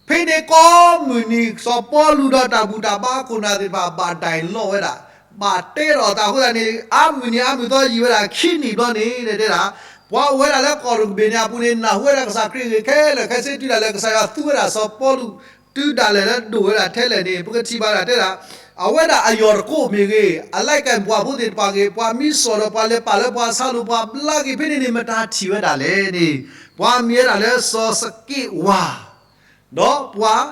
ဖဲန့ၣ်ကိးမုၢ်နံၤ စီၤပီလူးဒီးတၢ်ဘူၣ်တၢ်ဘါခိၣ်နၢ်သ့ၣ်တဖၣ် ဘၣ်ဒၣ်လီၤဝဲဒၣ်, ဘၣ်တဲထီၣ်အသးအဃိသတးန့ၣ် အါမုၢ်နံၤအါမုၢ်သီယံာ်ဝဲဒၣ်ခံနံၣ်ဘျီန့ၣ် တဲဒၣ်, ပှၤအိၣ်ဝဲဒၣ်လၢကီၢ်တဘ့ၣ်န့ၣ်အပူၤန့ၣ် နၢ်ဟူဝဲဒၣ်ကစၢ်ခရံာ်အဂ့ၢ်ခဲလၢာ် ခဲဆ့တုၤဒၣ်လဲာ် ကစၢ်ယွၤသူဝဲဒၣ်စီၤပီလူး တုၤဒၣ်လဲာ်လၢဒိၣ်ဝဲဒၣ်ထဲလဲၣ်န့ၣ် ပကထံၣ်ဘၣ်ဒၣ်တဲဒၣ်, အဝဲဒၣ်အယီၢ်တကိးမ့ၢ်ဂ့ၤ, အလၢကဲၣ်ပှၤဖိသ့ၣ်တဖၣ်ဂ့ၤ, ပှၤမံစီၣ်ဒီးပှၤလဲၤပာ်လၢပှၤဆါလိၤ ပှၤဘျါက့ၤဖဲန့ၣ်န့ၣ် မတၤထံၣ်ဝဲဒၣ်လဲၣ်န့ၣ်, ပှၤမ့ၢ်ဝဲဒၣ်လၢစီၤစက့းဝါ ဒီးပှၤ,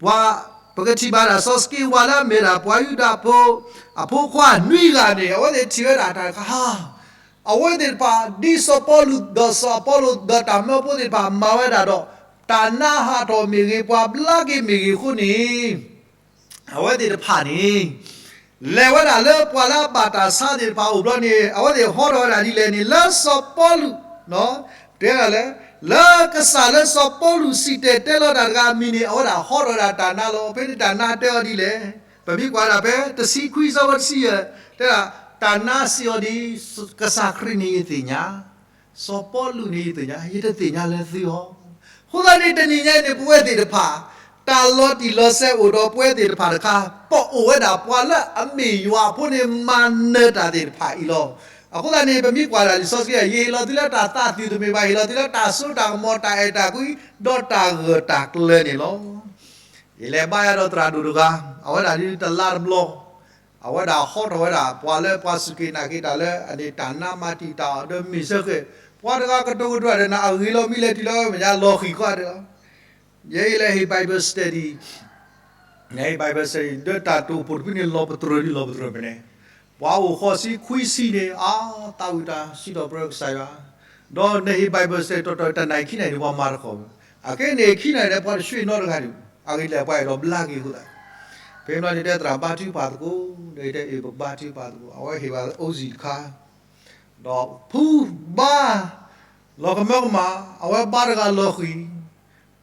ပှၤ, ပကထံၣ်ဘၣ်ဒၣ်စီၤစက့းဝါလၢအမ့ၢ်ဒၣ်ပှၤယူဒၤဖိ အဖိခွါနွံဂၤန့ၣ် အဝဲသ့ၣ်ထံၣ်ဝဲဒၣ်တၢ်တခါ, အဝဲသ့ၣ်တဖၣ် ဒ်စီၤပီလူးဒီးစီၤအပီလိၣ်ဒီးတၢ်မၢဖိသ့ၣ်တဖၣ်မၤဝဲဒၣ်ဒီး တၢ်နါဟးထီၣ်မ့ၢ်ဂ့ၤ ပှၤဘျါက့ၤမ့ၢ်ဂ့ၤအဃိန့ၣ် အဝဲသ့ၣ်တဖၣ်န့ၣ် လဲၤဝဲဒၣ်လၢပှၤလၢအဘၣ်တၢ်ဆါသ့ၣ်တဖၣ်အိၣ်ဘျီန့ၣ် အဝဲသ့ၣ်ဟီထီၣ်ဝဲဒၣ်ဒ်လဲၣ်န့ၣ် လၢစီၤပီလူး တဲဒၣ်လဲၣ်, လၢကစၢ်လၢစီၤပီလူးစံၣ်တဲၤတဲလီၤတၢ်တဂၤအမံၤန့ၣ် အဝဲဒၣ်ဟီထီၣ်ဝဲဒၣ်တၢ်နါလီၤ. ဖဲန့ၣ်တၢ်နါတဲအီၤဒ်လဲၣ်, ပမ့ၢ်ကွၢ်ဒၣ်ဖဲ တဆံခွံဆၢဖိတဆံယဲၢ် တဲဒၣ်, တၢ်နါစံးအီၤဒ်, ကစၢ်ခရံာ်န့ၣ်ယသ့ၣ်ညါ, စီၤပီလူးန့ၣ်ယသ့ၣ်ညါ, ယတသ့ၣ်ညါလၢသုအီၤ. အဃိသတးန့ၣ် တနံၤညါန့ၣ် ပဝဲသ့ၣ်တဖၣ် တၢ်လီၤတံၢ်လီၤဆဲးအိၣ်ဒီးပဝဲသ့ၣ်တဖၣ်တခါ, ပအိၣ်ဝဲဒၣ်ပှၤလၢအမ့ၢ်ယွၤအဖိန့ၣ် မၤနၢၤတၢ်သ့ၣ်တဖၣ်အံၤလီၤ. အဃိသတးန့ၣ် ပမ့ၢ်ကွၢ်ဒၣ်လံာ်စီဆှံ ယဟ့ၣ်လီၤသုလၢတၢ်သးသုးတမ့ၢ်ဘၣ်, ဟ့ၣ်လီၤသုလၢတၢ်စိတၢ်ကမီၤ တၢ်အဲၣ်တၢ်ကွံ ဒီးတၢ်ဂၢၢ်တၢ်ကျၢၤန့ၣ်လီၤ. ယလဲၤဘါယွၤဒီးသရၣ်ဒိၣ်တဂၤ, အဝဲဒၣ်ဒ်တလါတဘျီ အဝဲဒၣ်ဟီထီၣ်ဝဲဒၣ် ပှၤလၢပှၤစူၢ်က့ၤနာ်က့ၤတၢ်လၢအန့ၣ် တၢ်နါမၤတံာ်တာ်အီၤဒီးမ့ၢ်စ့ၢ်ကီး ပှၤတဂၤကတိၤကဒွးဒီးနၤ အဂ့ၤလီၤမံလီၤထံလီၤ မ့ၢ်ညါလီၤဃံၤဃီဒီး ယဲယလဲၤဟ့ၣ် Bible study, နဟ့ၣ် Bible study ဒီးတၢ်တိာ်အိၣ်ဖှိၣ်တဖုန့ၣ် လီၤပတြၢၤဒ်လီၤပတြၢၤဖဲန့ၣ်, ပှၤအိၣ်ဃိးဆံခွံဆံန့ၣ် အါ သးဝံၣ်တၢ်စံးထီၣ်ပတြၢၤကစၢ်ယွၤ, ဒီးနဟ့ၣ် Bible study တီၢ်တီၢ်တနံၤခံနံၤန့ၣ် ပှၤမၤတခီဘၣ်, အခဲန့ၣ်ခံနံၤန့ၣ် ပှၤတဆှၢနီတဂၤန့ၣ် အဂ့ၢ်ဒ်လဲၣ် ပှၤအဲၣ်ဒိးဘျါက့ၤအဃိသတး, ဖဲမ့ၢ်န့ၣ်တဲသရၣ်ဘါထုကဖၣ်သကိး, ဒီးယတဲအ့ၣ် ပဘါထုကဖၣ်သကိး, အဝဲဟ့ၣ်ဘၣ်အိၣ်စံၣ်တခါ ဒီးဖုဘါ လီၤကမၢကမၣ်, အဝဲဘါတဂၤလီၤဃံၤ,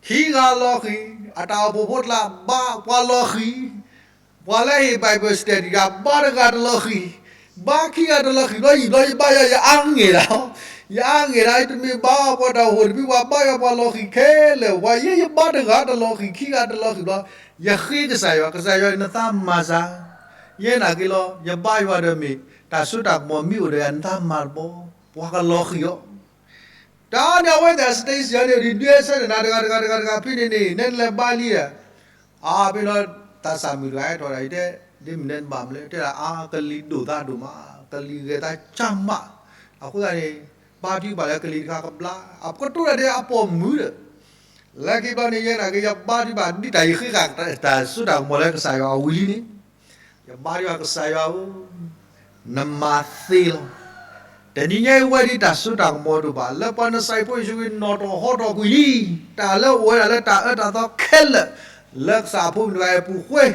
ခံဂၤလီၤဃံၤ, အတၢ်အိၣ်ဖှိၣ်ဖိတကျါဘါပှၤလီၤဃံၤ, ပှၤလၢဟ့ၣ် Bible study တဂၤ ဘါတဂၤတလီၤဃံၤ, ဘါခံဂၤတလီၤဃံၤဘျီ ယံာ်ဘျီယဘါယွၤ ယအါဂ့ၤဒၣ်, ယအါဂ့ၤဒၣ် တမ့ၢ်ဘါပှၤတၢ်အိၣ်ဖှိၣ်တဖု ပှၤဘါယွၤပှၤလီၤဃံၤခဲလၢာ်, ပှၤယဲယဘါတဂၤတလီၤဃံၤ ခံဂၤတလီၤဃံၤဘျီ, ယဃ့ကစၢ်ယွၤ, ကစၢ်ယွၤနသးမၤစၢၤ, ယဲနာ်က့ၤလီၤ ယဘါယွၤဒီးမ့ၢ် တၢ်စိတၢ်ကမီၤမ့ၢ်အိၣ်ဒီးယၤ နသးမၤတဘျီ, ပှၤကလီၤဃံၤအီၤ တၢ်န့ၣ်အဝဲသ့ၣ် station န့ၣ် ဒုးဒွဲဆၢတနၤတဂၤတဂၤတဂၤတဂၤဖဲန့ၣ်န့ၣ် နဲနလဲၤဘါလံဒီး, အါဖဲလီၤ သးစၢ်မုၣ်တဂၤဟဲထီၣ်ဒၣ်အံၤတဲ, ဒ်မနုၤနဘၣ်မနုၤလဲၣ် တဲဒၣ်အါကလံၤဒိၣ်သးဒိၣ်မး, ကလံၤဂဲၤသးကၢ်မး, အဃိသတးန့ၣ် ဘါထုကဖၣ်လၢကလံၤတခါကဘျါ, အကတိၤတၢ်ဒ်အပိာ်မုၣ်ဒီး, လၢခံဘျီန့ၣ် ယဲနာ်က့ၤ ယဘါထုကဖၣ်ဒ်တၢ်ယဃ့ကတၢၢ်တၢ်စိတၢ်ကမီၤလၢကစၢ်ယွၤအဝံၤလံန့ၣ် ယဘါယွၤကစၢ်ယွၤဧၢ, နမၤသ့လီၤ. တနံၤညါအံၤဝဲဒ်တၢ်စိတၢ်ကမီၤတအိၣ်ဘၣ်, လၢပှၤနစးယံးဖိယ့ၣ်ၡူးခရံာ်နီၣ်ထီၣ်ဟီထီၣ်ကွံာ်လံ, တၢ်လၢအိၣ်ဝဲဒၣ်လၢတၢ်အၢတၢ်သီခဲလၢာ်, လၢကစၢ်အဖိမုၣ်တဂၤအပူၤဃ့,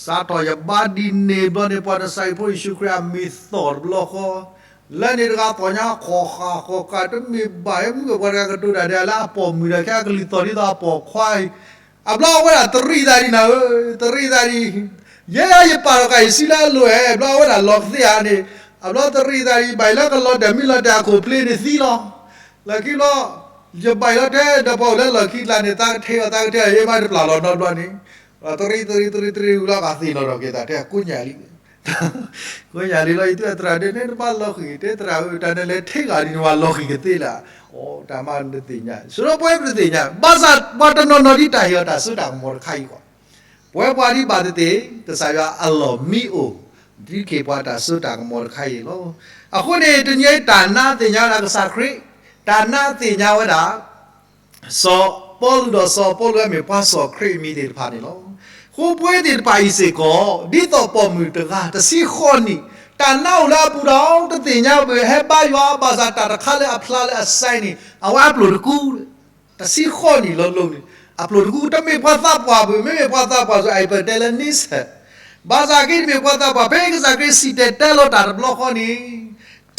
စးထီၣ်ယဘါဒ်န့ၣ်ဘျီန့ၣ် ပှၤနစးယံးဖိယ့ၣ်ၡူးခရံာ်အမံၤသီၣ်တဘျီဃီ, လၢန့ၣ်တဂၤသီၣ်ညါဃီၤဃာ်ဃီၤဃာ်တမ့ၢ်ဘၣ်, မုၢ်ကပှၤတဂၤကတိၤတၢ်ဒ်လၢအပိာ်မုၣ်ဒီး ခဲအကလုၢ်သီၣ်ဒ်သိးအပိာ်ခွါအံၤ အဘျီအဝဲဒၣ်တရံးသးဒံးနၤဧၢ, တရံးသးဒံး, ယဲယပာ်ထီၣ်ကးယစံလၢအလိၤဧဲ, ဘျီအဝဲဒၣ်လီၤကသ့ဧါန့ၣ်, အဘျီတရံးသးဒံး ယဘၣ်အံၤလၢကလီၤဒဲးမ့ၢ်လီၤတဲာ်အခိၣ်ဖျ့န့ၣ်သံလီၤ. လၢခံဘျီ ယဘၣ်အံၤလီၤတဲာ်ဒီးပှၤအိၣ်လၢလီၢ်ခံကျါန့ၣ် သးကထဲအီၤ သးကထဲအီၤ ယမ့ၢ်တပျၢ်လီၤနီတဘျီန့ၣ်, တရံးတရံးတရံးတရံးဝံၤလီၤ ကသ့ၣ်နီၣ်ထီၣ်က့ၤသးထဲအကိးညၣ်လံ ကိးညၣ်လံလီၤ ယသရၣ်ဒ်န့ၣ် တဘၣ်လီၤဃံၤ တဲသရၣ်ဧၢ တၢ်န့ၣ်လဲၤထံဂၤဒ်န့ၣ် ပှၤလီၤဃံၤကသ့လၢၤ, အိ တၢ်မၤနတသ့ၣ်ညါ ဆိပဝဲပတသ့ၣ်ညါ ဘၣ်ဆၣ်ပှၤတနီၤနီၤဒ်တၢ်ဟ့ၣ်အီၤတၢ်စိတၢ်ကမီၤတခါအံၤဃီ, ပဝဲပှၤဒ်ဘၣ်သ့ၣ်သ့ၣ် ကစၢ်ယွၤအလီၢ်မံအိၣ် ဒုးက့ၤပှၤတၢ်စိတၢ်ကမီၤတခါအံၤလီၤ. အဃိန့ၣ် တနံၤအံၤတၢ်နါသ့ၣ်ညါဝဲဒၣ်ကစၢ်ခရံာ်, တၢ်နါသ့ၣ်ညါဝဲဒၣ် စီၤပီလူးဒီးစီၤပီလူး မ့ၢ်ပှၤစီၣ်ခရံာ်အမံၤသ့ၣ်တဖၣ်န့ၣ်လီၤ. ဃိပဝဲသ့ၣ်တဖၣ်အံၤစ့ၢ်ကီး ဒ်သိးပိာ်မုၣ်တဂၤ တဆံဃိးနံၣ် တၢ်နါအိၣ်လၢအပူၤဒီး တသ့ၣ်ညါဘၣ် ဟဲဘါယွၤ ဘၣ်ဆၣ်တၢ်တခါလၢအဖျါလၢအစဲန့ၣ် အဝဲအပျိၢ်တကူ တဆံဃိးနံၣ်လီၤလီၤန့ၣ် အပျိၢ်တကူ တမ့ၢ်ပှၤသးပှၢ်ဘၣ်, မ့မ့ၢ်ပှၤသးပှၢ်စ့ၢ် အအံၤပတဲလၢ နံဆဲး, ဘၣ်ဆၣ်က့တမ့ၢ်ပှၤသးပှၢ် ဖဲကစၢ်ခရံာ်စံၣ်တဲၤတဲလီၤတၢ်တဘျီဃီန့ၣ်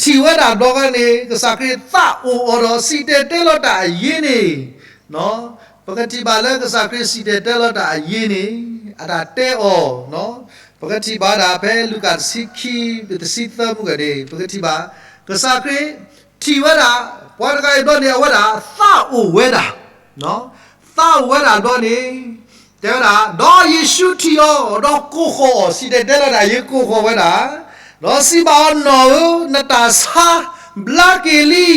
ထံၣ်ဝဲဒၣ်တဘျီဃီန့ၣ် ကစၢ်ခရံာ်သးအိၣ်အီၤဒီး စံၣ်တဲၤတဲလီၤတၢ်အယ့ၢ်န့ၣ်, ပကထံၣ်ဘၣ်လၢကစၢ်ခရံာ်စံၣ်တဲၤတဲလီၤတၢ်အယ့ၢ်န့ၣ် အတၢ်တဲအီၤ, ပကထံၣ်ဘၣ်ဒၣ်ဖဲလူၤကၣ်တဆံခံ တဆံသၢမုၢ်ဂီၤန့ၣ် ပကထံၣ်ဘၣ် ကစၢ်ခရံာ်ထံၣ်ဝဲဒၣ် ပှၤတဂၤအံၤဘျီန့ၣ် အဝဲဒၣ်သးအိၣ်ဝဲဒၣ်, သးအိၣ်ဝဲဒၣ်ဘျီန့ၣ် တဲဝဲဒၣ် ဒီးယ့ၣ်ၡူးထံၣ်အီၤ ဒီးကိးဃီၤအီၤ, စံၣ်တဲၤတဲလီၤတၢ်အယ့ၢ်ကိးဃီၤဝဲဒၣ်, ဒီးစံးဘၣ်အီၤ နီၢ်ဧၢ, နတၢ်ဆါဘျါက့ၤလံ,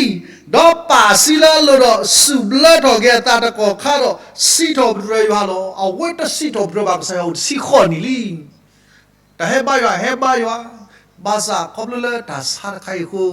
ဒီးပာ်စုလၢအလိၤဒီး စူၣ်ဘျၢထီၣ်က့ၤအသးတကီၢ်ခါဒီး စံးထီၣ်ပတြၢၤယွၤလီၤ. အဝဲတစံးထီၣ်ပတြၢၤဘၣ်ကစၢ်ယွၤအိၣ်တဆံဃိးနံၣ်လံ. တၢ်ဟဲဘါယွၤ ဟဲဘါယွၤ, ဘၣ်ဆၣ်ခီဖျိလၢတၢ်ဆါတခါအံၤအဃိ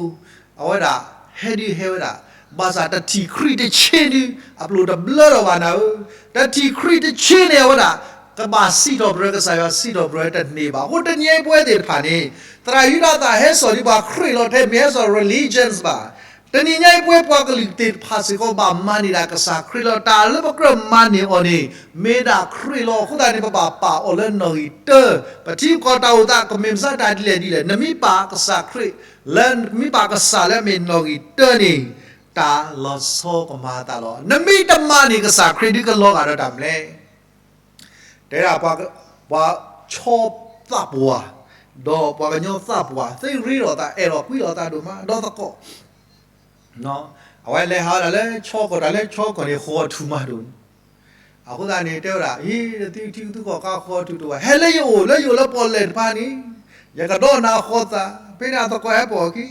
အဝဲဒၣ်ဟဲဒုးဟဲဝဲဒၣ်, ဘၣ်ဆၣ်တထံၣ်ခရံာ်တဆ့ဒုး အပျိၢ်တဘျၢထီၣ်ဘၣ်နၤဧၢ, တထံၣ်ခရံာ်တဆ့န့ၣ် အဝဲဒၣ် ကဘၣ်စံးထီၣ်ပတြၢၤကစၢ်ယွၤ စံးထီၣ်ပတြၢၤတန့ၢ်ဘၣ်. အဃိတနံၤအံၤပဝဲသ့ၣ်တဖၣ်န့ၣ် သရၣ်ယူဒၤသၣ်ဟဲစိာ်ဒ်ပှၤခရံာ်လီၤ ထဲမ့ၢ်ဟဲစိာ် religions ဘၣ်. တနံၤညါအံၤပဝဲပှၤကလုာ်သ့ၣ်တဖၣ်စ့ၢ်ကီး ဘၣ်မၤန့ၢ်ဒၣ်ကစၢ်ခရံာ်လီၤ. တၢ်လၢပကြၢးမၤန့ၢ်အီၤန့ၣ် မ့ၢ်ဒၣ်ခရံာ်လီၤ. အဃိသတးန့ၣ် ပဘၣ်ပာ်အီၤလၢနီၣ်ဂံၢ်တၢ, ပထံပကီၢ်တၢ်အိၣ်သး ကမ့ၢ်မဆါတၢ်ဒ်လဲၣ်ဒ်လဲၣ် နမ့ၢ်ပာ်ကစၢ်ခရံာ် လၢနမ့ၢ်ပာ်ကစၢ်လၢအမ့ၢ်နီၣ်ဂံၢ်တၢန့ၣ် တၢ်လီၤဆီကမၤအသးလီၤ. နမ့ၢ်တမၤန့ၢ်ကစၢ်ခရံာ်ဒုး ကလီၤဂာ်ဒီးတၢ်မနုၤလဲၣ်. တဲဒၣ် ပှၤဆီသးပှၢ် ဒီးပှၤကညီသးပှၢ် သ့ရ့ဒီးသး အဲၣ်လီၤကွံလိာ်သးဒိၣ်မး ဒီးသကိး အဝဲလဲၤဟးဝဲဒၣ်လၢဆီကီၢ် တၢ်လၢဆီကီၢ်န့ၣ် ဃီထူၣ်မးဒိၣ်န့ၣ်, အဃိသတးန့ၣ် တဲဝဲဒၣ် ဟံး သုထံသုကီၢ်ဃီထူၣ်တအိၣ်ဘၣ် ဟဲလၢယအိၣ် လၢယအိၣ်လၢပီၣ်လဲၣ်တဖၣ်န့ၣ် ယကဒီးနၤဃီသး. ဖဲန့ၣ်အသကိးဟဲပိာ်အခံ,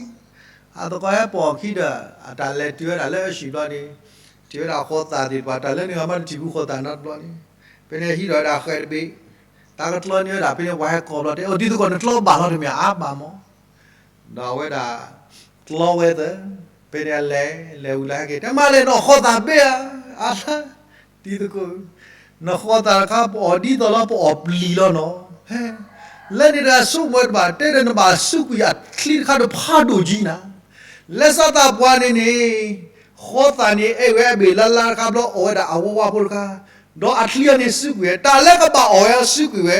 အသကိးဟဲပိာ်အခံဒီး အတၢ်လဲၤတုၤဝဲဒၣ်လၢအဟံၣ်ဘျီန့ၣ် ထံၣ်ဝဲဒၣ်ဃီသးသ့ၣ်တဖၣ် တၢ်လၢနဂၤမးတထံၣ်ဘူးဃီသးနီတဘျီန့ၣ်, ဖဲန့ၣ်ဟံးထီၣ်ဝဲဒၣ်ဃဲးတဘ့ၣ်, တၢ်ကကျီန့ၢ်ဝဲဒၣ် ဖဲန့ၣ်ပှၤဟဲကိးဘျီတဲ အိၣ် တံၤသကိး နကျီဘၣ်လီၤတမ့ၢ် အါဘၣ်မး ဒီးအဝဲဒၣ် ကျီဝဲသၢ, ဖဲန့ၣ်အလဲၤ လဲၤဝံၤလၢဟဲက့ၤ တဲမးလဲၣ် နအီၣ်ဃီသးတဘ့ၣ်ဧါ, အါလၢ တံၤသကိး နဃီသးတခါ ပအီၣ်ဒ်သိးလၢပအီၣ်ပျံၤလီၤနီၤ, ဟဲ လၢန့ၣ်တဂၤဆိကမိၣ်ဝဲတဘၣ် တဲဒီးနဘၣ်စူးကွံာ်အချံတခါဒီးဖးဒိၣ်ကံနၤ, လဲၤစးသးပှၢ်န့ၣ်န့ၣ် ဃီသးန့ၣ် အဲၣ်ဝဲအဘ့ၣ်လၢလါတခါဘျီ အီၣ်ဝဲဒၣ်အဝါဝါဖိတခါ, ဒီးအချံအီၤန့ၣ်စူးကွံာ်ဝဲ တၢ်လၢကဘၣ်အီၣ်ဝဲအီၤစူးကွံာ်ဝဲ,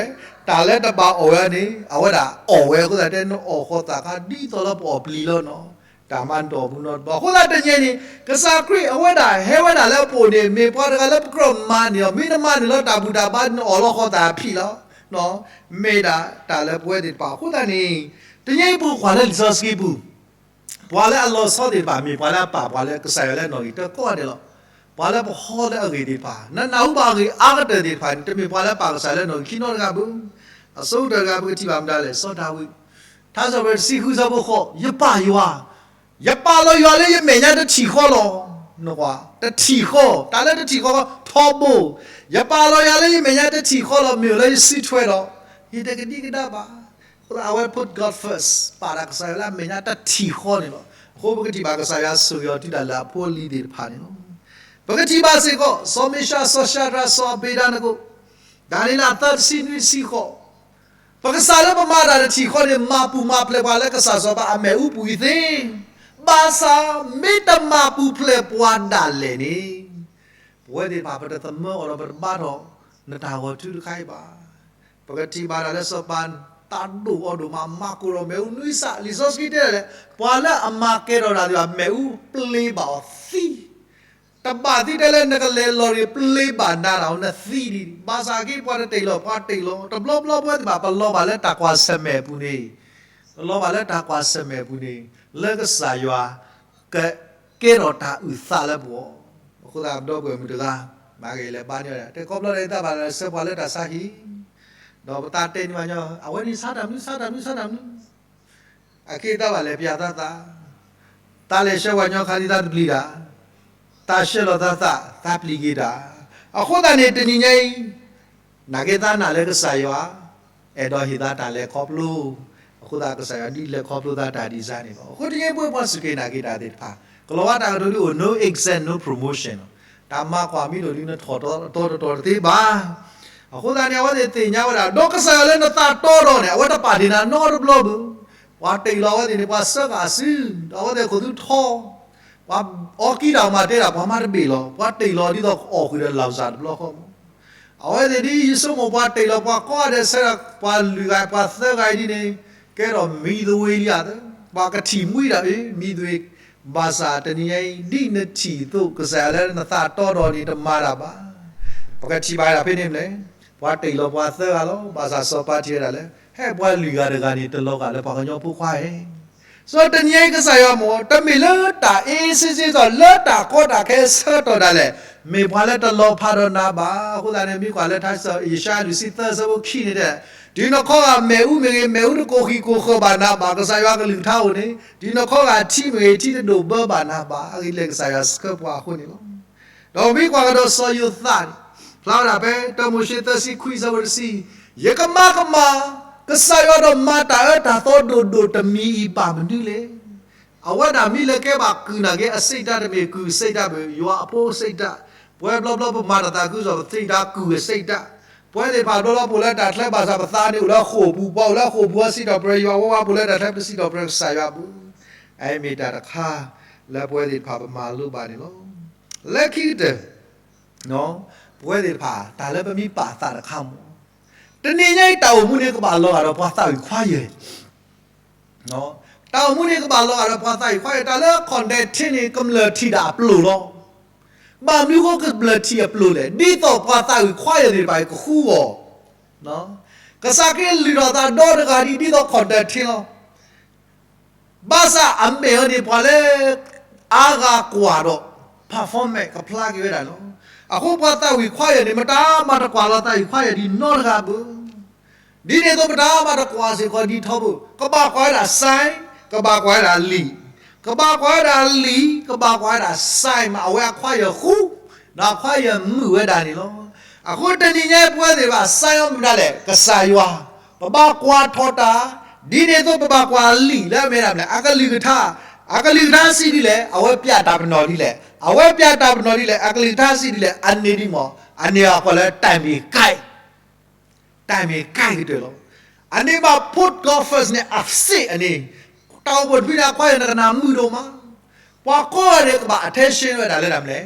တၢ်လၢတဘၣ်အီၣ်ဝဲအီၤန့ၣ် အဝဲဒၣ်အီၣ်ဝဲအဃိသတးတဲ နအီၣ်ဃီသးခါ ဒ်သိးလၢပအီၣ်ပျံၤလီၤနီၤ, တၢ်မၤနတီၢ်ပူၤနီတဘျီ အဃိသတးတနံၤန့ၣ် ကစၢ်ခရံာ်အဝဲဒၣ်ဟဲဝဲဒၣ်လၢအပူၤန့ၣ် မ့ၢ်ပှၤတဂၤလၢပကြၢးမၤန့ၢ်အီၤ မ့ၢ်နမၤန့ၢ်လီၤတၢ်ဘူၣ်တၢ်ဘါ နအီၣ်လီၤဃီသးဖံးလီၤ, မ့ၢ်ဒၣ်တၢ်လၢပဝဲသ့ၣ်တဖၣ် အဃိသတးန့ၣ် တနံၤအံၤပကွၢ်လၢလံာ်စီဆှံပူၤ ပှၤလၢအလီၤဆီသ့ၣ်တဖၣ် မ့ၢ်ပှၤလၢအပာ်ပှၤလၢကစၢ်ယွၤလၢနီၣ်ဂံၢ်တၢကိးဂၤဒဲးလီၤ. ပှၤလၢပဟီလၢအဂ့ၢ်သ့ၣ်တဖၣ် နနၢ်ဟူဘၣ်အဂ့ၢ်အါကတၢၢ်သ့ၣ်တဖၣ်န့ၣ် တမ့ၢ်ပှၤလၢပာ်ကစၢ်လၢနီၣ်ဂံၢ်ခံနီတဂၤဘၣ်. အဆိကတၢၢ်တဂၤ ပကထံၣ်ဘၣ်မတၤလဲၣ် စီၤဒၤဝံး ထါစံးပတြၢၤတဆံဃုဆၢဖိဃိး ယပာ်ယွၤ ယပာ်လီၤယွၤလၢယမဲာ်ညါတထံၣ်ဃီလီၤ. နကွၢ် တထံၣ်ဃီ တၢ်လၢတထံၣ်ဃီ ထီဘိ ယပာ်လီၤယွၤလၢယမဲာ်ညါတထံၣ်ဃီလီၤ မ့ၢ်အိၣ်လၢယစုထွဲဒီး ယတကဒံကဒါဘၣ်. အဃိသတး အဝဲ put God first ပာ်တၢ်ကစၢ်ယွၤလၢအမဲာ်ညါတထံၣ်ဃီန့ၣ်လီၤ. အဃိပကထံၣ်ဘၣ်ကစၢ်ယွၤဆိၣ်ဂ့ၤအီၤတုၤဒၣ်လၢအဖိအလံၤသ့ၣ်တဖၣ်န့ၣ်လီၤ. ပကထံၣ်ဘၣ်စ့ၢ်ကီး စီၤမ့ၡး စီၤၡၤဒြး စီၤအဘ့းနကိး ဒၤနံးယ့လး သၢ တဆံနွံ တဆံဃိး ပကစၢ်လၢပမၤတၢ်တထံၣ်ဃီန့ၣ် မၤပူၤမၤဖျဲးပှၤလၢကစၢ်စီၤပၤအမဲာ်အူပူၤအံၤသ့, ဘၣ်ဆၣ်မ့ၢ်တမၤပူၤဖျဲးပှၤဒၣ်လဲာ်န့ၣ် ပဝဲသ့ၣ်တဖၣ် ပတသမၢအီၤဒီး ပတဘါထီၣ်နတၢ်ဂီၤထုတခါအံၤဘၣ်. ပကထံၣ်ဘၣ်တၢ်လၢစီၤပၤသးဒိၣ်အီၤဒိၣ်မး မၤကိၢ်ဒီးမဲာ်အူနွံစး လံာ်စီဆှံတဲဒၣ်လဲာ် ပှၤလၢအမၤကဲထီၣ်တၢ်သ့ၣ်တဖၣ် မဲာ်အူပျ့ၤဘၣ်အီၤသံ တဘၣ်သံတဲလၢနကလဲၤလီၤရ့ၣ်ပျ့ၤဘၣ်နၤတၢ်အီၤ နသံဒံး ဘၣ်ဆၣ်က့ၤပှၤတတ့ၢ်လီၤ ပှၤတ့ၢ်လီၤ တဘျီဘျီပဝဲသ့ၣ်တဖၣ် ပလီၤဘၣ်လၢတၢ်ကွၢ်ဆၢၣ်မဲာ်အပူၤန့ၣ်, ပလီၤဘၣ်လၢတၢ်ကွၢ်ဆၢၣ်မဲာ်အပူၤန့ၣ် လၢကစၢ်ယွၤ ကကဲထီၣ်တၢ်အုၣ်သးလၢပဂီၢ်, အဃိသတးဒီပုၢ်ဝဲၢ်မုၣ်တဂၤ မၤဂ့ၤလဲၤဘါန့ၢ်ဝဲဒၣ် တဲခီဖျိလၢယသးဘၣ်လဲၤဆှၢပှၤလၢတၢ်ဆါဟံၣ်, ဒီးပသးတဲန့ၢ်မးညီ အဝဲန့ၣ်ဆါတၢ်မနုၤ ဆါတၢ်မနုၤ ဆါတၢ်မနုၤ အက့ၤသးဘၣ်လဲၤပျးသးသး, သးလဲၤဆှၢပှၤကညီခါဒ်သးတပျံၤတၢ်, သးဆှၢလီၤသးသး သးပျံၤက့ၤတၢ်, အဃိသတးန့ၣ် တနံၤညါအံၤ နာ်က့သးနာ်လၢကစၢ်ယွၤ အဲၣ်ဒိးဟ့ၣ်သးတၢ်လဲၤခီဖျိ, အဃိသတးကစၢ်ယွၤဒ်လဲၤခီဖျိသးတၢ်ဒ်စၢ်န့ၣ်လီၤ. အဃိတနံၤအံၤပဝဲပှၤစူၢ်က့ၤနာ်က့ၤတၢ်သ့ၣ်တဖၣ် ကလီၤဝါတၢ်ကတိၤဒ်အိၣ် no exam no promotion တၢ်မၤကွၢ်မ့ၢ်တအိၣ်ဒ်နထီၣ်တီတီတသ့ဘၣ်. အဃိသတးန့ၣ် အဝဲသ့ၣ်သ့ၣ်ညါဝဲဒၣ် ဒီးကစၢ်ယွၤလၢနသးတီဒီးန့ၣ် အဝဲတပာ်ဒ့ၣ်နၤနီတဘျီဘၣ်. ပှၤတ့ၢ်လီၤအဝဲသ့ၣ်န့ၣ် ပှၤစၢဃာ်အစု, ဒီးအဝဲသ့ၣ်ခိၣ်သူထီ, ပှၤအီကံတၢ်မၤတဲဒၣ် ပှၤမၤတဘ့ၣ်လီၤ. ပှၤတ့ၢ်လီၤဒ်သိးအီၣ်ဃုာ်ဒီးလီၤစၢ်တဘျီဃီမး. အဝဲသ့ၣ်ဒ်ယဆိကမိၣ် ပှၤတ့ၢ်လီၤ ပှၤကိးဂၤဒဲးဆၢ ပှၤလွံၢ်ဂၤ ပှၤသၢဂၤအံၤဒ်န့ၣ် ကဲထီၣ်မံသဝ့လံဧါသၢ, ပှၤကထံၣ်မှံဒၣ်အံၤ မံသဝ့, ဘၣ်ဆၣ်တနံၤညါအံၤ ဒ်နထံၣ်အသိး ကစၢ်ယွၤလၢနသးတီဒီးန့ၣ် တမၤတၢ်ဘၣ် ပကထံၣ်ဘၣ်ဒၣ်ဖဲန့ၣ်မလဲၣ်, ပှၤတ့ၢ်လီၤပှၤသၢဂၤလီၤ. ဘၣ်ဆၣ်စီၤပၤထံၣ်ဝဲဒၣ်လၢ ဟဲပှၤလွံၢ်ဂၤတဂၤန့ၣ် တလီၤဂာ်လၢပှၤကညီဖိခွါဧါ. စီၤတနံၤညါအံၤကစၢ်ယွၤမ့ၢ် တမ့ၢ်လၢတၢ်အ့စ့စ့ဒီး လၢတၢ်ကီတၢ်ခဲဆၢကတီၢ်ဒၣ်လဲာ်, မ့ၢ်ပှၤလၢတလီၤဖးဒီးနၤဘၣ်. အဃိသတးန့ၣ် မ့ၢ်ကွၢ်လၢထါစံး ယၡါယၤလွံၢ်ဆံသၢဆၢဖိခံန့ၣ်တဲ, တုၤနခီဂာ်မဲာ်အူမ့ၢ်ဂ့ၤ, မဲာ်အူတကိၢ်ဃံကိၢ်ဃၢၤဘၣ်နၤဘၣ်, ကစၢ်ယွၤကလုၢ်ကထါအိၣ်န့ၣ်, တုၤနခီဂာ်ထံမ့ၢ်ဂ့ၤ, ထံတဒိၣ်ဘၢဘၣ်နၤဘၣ်. အဂ့ၢ်ဒ်လဲၣ်ကစၢ်ယွၤဆှၢပှၤအဃိန့ၣ်လီၤ. ဒီးမ့ၢ်ကွၢ်ကဒီးစီၤယိၤသးန့ၣ်, ဖျါဝဲဒၣ်ဖဲတၢမိၤၡ့သၢဆံခွံဆၢဖိတဆံ, ယကမၤကမၣ်ကစၢ်ယွၤဒီးမၤတၢ်အၢတၢ်သီဒိၣ်ဒိၣ်တမံၤအံၤဘၣ်မနုၤလဲၣ်. အဝဲဒၣ်မ့ၢ်လဲၤကဲဘၣ်ကုၢ်နာ်က့အစံးတၢ်တမ့ၢ်ကုၢ်အစံးတၢ်ဘၣ်, ယွၤအဖိအစံးတၢ်, ပဝဲဘျီဘျီပမၤတၢ်သးခုကစီၣ်ပသ့ၣ်ညါကုၢ်အစံးတၢ်, ပဝဲသ့ၣ်တဖၣ်ဘျီဘျီပအိၣ်လၢတၢ်ချၢဘၣ်ဆၣ်ပသးန့ၣ်အိၣ်လၢဃိာ်ပူၤ, ပှၤအိၣ်လၢဃိာ်ပူၤအစံးထီၣ်ပတြၢၤယွၤ, ဝဲပအိၣ်လၢတၢ်ချၢပစံးထီၣ်ပတြၢၤကစၢ်ယွၤအပူၤ, အအံၤမ့ၢ်တၢ်တခါလၢပဝဲသ့ၣ်တဖၣ်ပမၤလိဘၣ်န့ၣ်လီၤ. လၢခံကတၢၢ် ပဝဲသ့ၣ်တဖၣ် တၢ်လၢပမ့ၢ်ပာ်သးတခါမ့ၢ်, တနံၤညါအံၤတၢ်အိၣ်မူန့ၣ်ကဘၣ်လီၤဂာ်ဒီးပှၤသးဝံၣ်ခွါယဲၢ်, တၢ်အိၣ်မူန့ၣ်ကဘၣ်လီၤဂာ်ဒီးပှၤသးဝံၣ်ခွါယဲၢ်, တၢ်လၢ content န့ၣ် ကမျၢၢ်ထံၣ်ဒၣ်အပျိာ်လီၤ. ဘၣ်မနုၤအဃိကမျၢၢ်ထံၣ်အပျိာ်လဲၣ်, ဒ်သိးပှၤသးဝံၣ်ခွါယဲၢ်သ့ၣ်တဖၣ်အံၤကဃူအီၤ ကစၢ်ခရံာ်လုၢ်ထီၣ်သးဒီတဂၤဒ် ဒ်သိး content လီၤ. ဘၣ်ဆၣ်အမဲာ်အီၤန့ၣ် ပှၤလၢအါဂၤကွၢ်ဒီး performance ကဖျါက့ၤဝဲဒၣ်လီၤ. အဃိပှၤသးဝံၣ်ခွါယဲၢ်န့ၣ် မတၤမၤတကွၢ်လီၤသးဝံၣ်ခွါယဲၢ်ဒ်နီတဂၤဘၣ်. ဒ်န့ၣ်အသိး ပတၢ်မၤတကွၢ်စ့ၢ်ကီးဒ်ထီဘိ, ကဘၣ်ကွၢ်ဝဲဒၣ် sign, ကဘၣ်ကွၢ်ဝဲဒၣ်လံာ်, ကဘၣ်ကွၢ်ဝဲဒၣ်လံာ်, ကဘၣ်ကွၢ်ဝဲဒၣ် sign မး အဝဲအခွါယဲၢ်ဃူ, ဒီးအခွါယဲၢ်မုာ်ဝဲဒၣ်န့ၣ်လီၤ. အဃိတနံၤညါပဝဲသ့ၣ်တဖၣ် sign အီၤမနုၤလဲၣ်, ကစၢ်ယွၤ, ပဘၣ်ကွၢ်ထီၣ်တၢ်, ဒ်န့ၣ်အသိးပဘၣ်ကွၢ်လံာ်လၢအမ့ၢ်ဒၣ်မနုၤလဲၣ်, အကလုၢ်ကထါ, အကလုၢ်ကထါစံးဒ်လဲၣ်, အဝဲပျးတၢ်ပနီၣ်ဒ်လဲၣ်, အဝဲပျးတၢ်ပနီၣ်ဒ်လဲၣ်, အကလုၢ်ကထါစံးဒ်လဲၣ်, အန့ၣ်ဒ်မး, အန့ၣ်အကိးလၢ တၢ်မ့ၢ်ကဲ တၢ်မ့ၢ်ကဲကတၢၢ်လီၤ. အန့ၣ်ဘၣ် put God first န့ၣ် အစ့ၢ်အန့ၣ်, တၢ်အိၣ်ဖှိၣ်တဖုန့ၣ် အခွါယဲၢ်နကနၣ်မုာ်ဒိၣ်မး, ပှၤကိးဂၤဒဲးကဘၣ် attention ဝဲဒၣ်လၢတၢ်မနုၤလဲၣ်,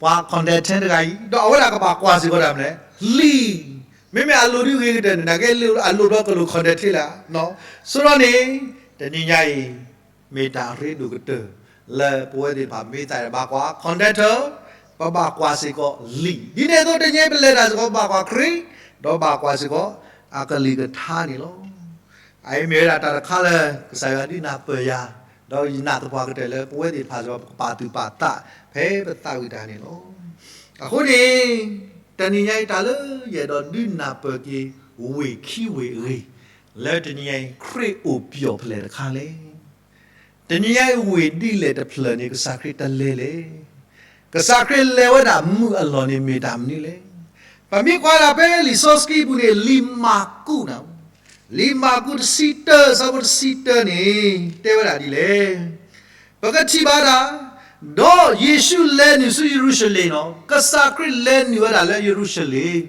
ပှၤ content တဂၤအံၤ, ဒီးအဝဲဒၣ်ကဘၣ်ကွၢ်စ့ၢ်ကီးတၢ်မနုၤလဲၣ်, လံာ်, မ့မ့ၢ်အလိၤဒ်ဂ့ၤကတၢၢ်န့ၣ် နာ်က့အလိၤဘျီကလိၤ content လၢ, ဆိဒီးန့ၣ်, တနံၤညါအံၤ မ့ၢ်တၢ်ရ့ဒိၣ်ကတၢၢ် လၢပဝဲသ့ၣ်တဖၣ်မ့ၢ်သးဘၣ်ကွၢ် content, ပဘၣ်ကွၢ်စ့ၢ်ကီးလံာ်, ဒ်န့ၣ်အသိးတနံၤပလဲၤတၢ်စ့ၢ်ကီး ဘၣ်ကွၢ်ခရံာ်, ဒီးဘၣ်ကွၢ်စ့ၢ်ကီး အကလုၢ်ကထါန့ၣ်လီၤ. အအံၤမ့ၢ်ဝဲဒၣ်တၢ်တခါလၢ ကစၢ်ယွၤဒုးနၢ်ပၢၢ်ယၤ, ဒီးယနာ်သပှၢ်ကတၢၢ်လၢပဝဲသ့ၣ်တဖၣ်စ့ၢ်ကီး ပကပာ်သူၣ်ပာ်သး ဖဲပသးဝံၣ်တၢ်န့ၣ်လီၤ. အဃိန့ၣ်, တနံၤညါအံၤတၢ်လၢယအဲၣ်ဒိးဒုးနၢ်ပၢၢ်က့ၤ ဝ့ၢ်ခံဝ့ၢ်အဂ့ၢ်, လၢတနံၤညါအံၤ ခရံာ်အိၣ်ပျီၣ်ဖဲလဲၣ်တခါလဲၣ်. တနံၤညါအံၤဝ့ၢ်ဒ်လဲၣ်တဖျၢၣ်န့ၣ် ကစၢ်ခရံာ်တလဲၤလဲၣ်. ကစၢ်ခရံာ်လဲၤဝဲဒၣ်မုၢ်အလီၢ်န့ၣ်မ့ၢ်တၢ်မနုၤလဲၣ်. ပမ့ၢ်ကွၢ်ဒၣ်ဖဲလံာ်စီဆှံပူၤန့ၣ် လံာ်မၢ်ကူးန့ၣ်, လံာ်မၢ်ကူးတဆံတၢ အဆၢဖိတဆံတၢန့ၣ် တဲဝဲဒၣ်ဒ်လဲၣ်. ပကထံၣ်ဘၣ်ဒၣ်, ဒီးယ့ၣ်ၡူးလဲၤနုာ်ဆူယရူၤၡလ့ၣ်န့ၣ်, ကစၢ်ခရံာ်လဲၤနုာ်ဝဲဒၣ်လၢယရူၤၡလ့ၣ်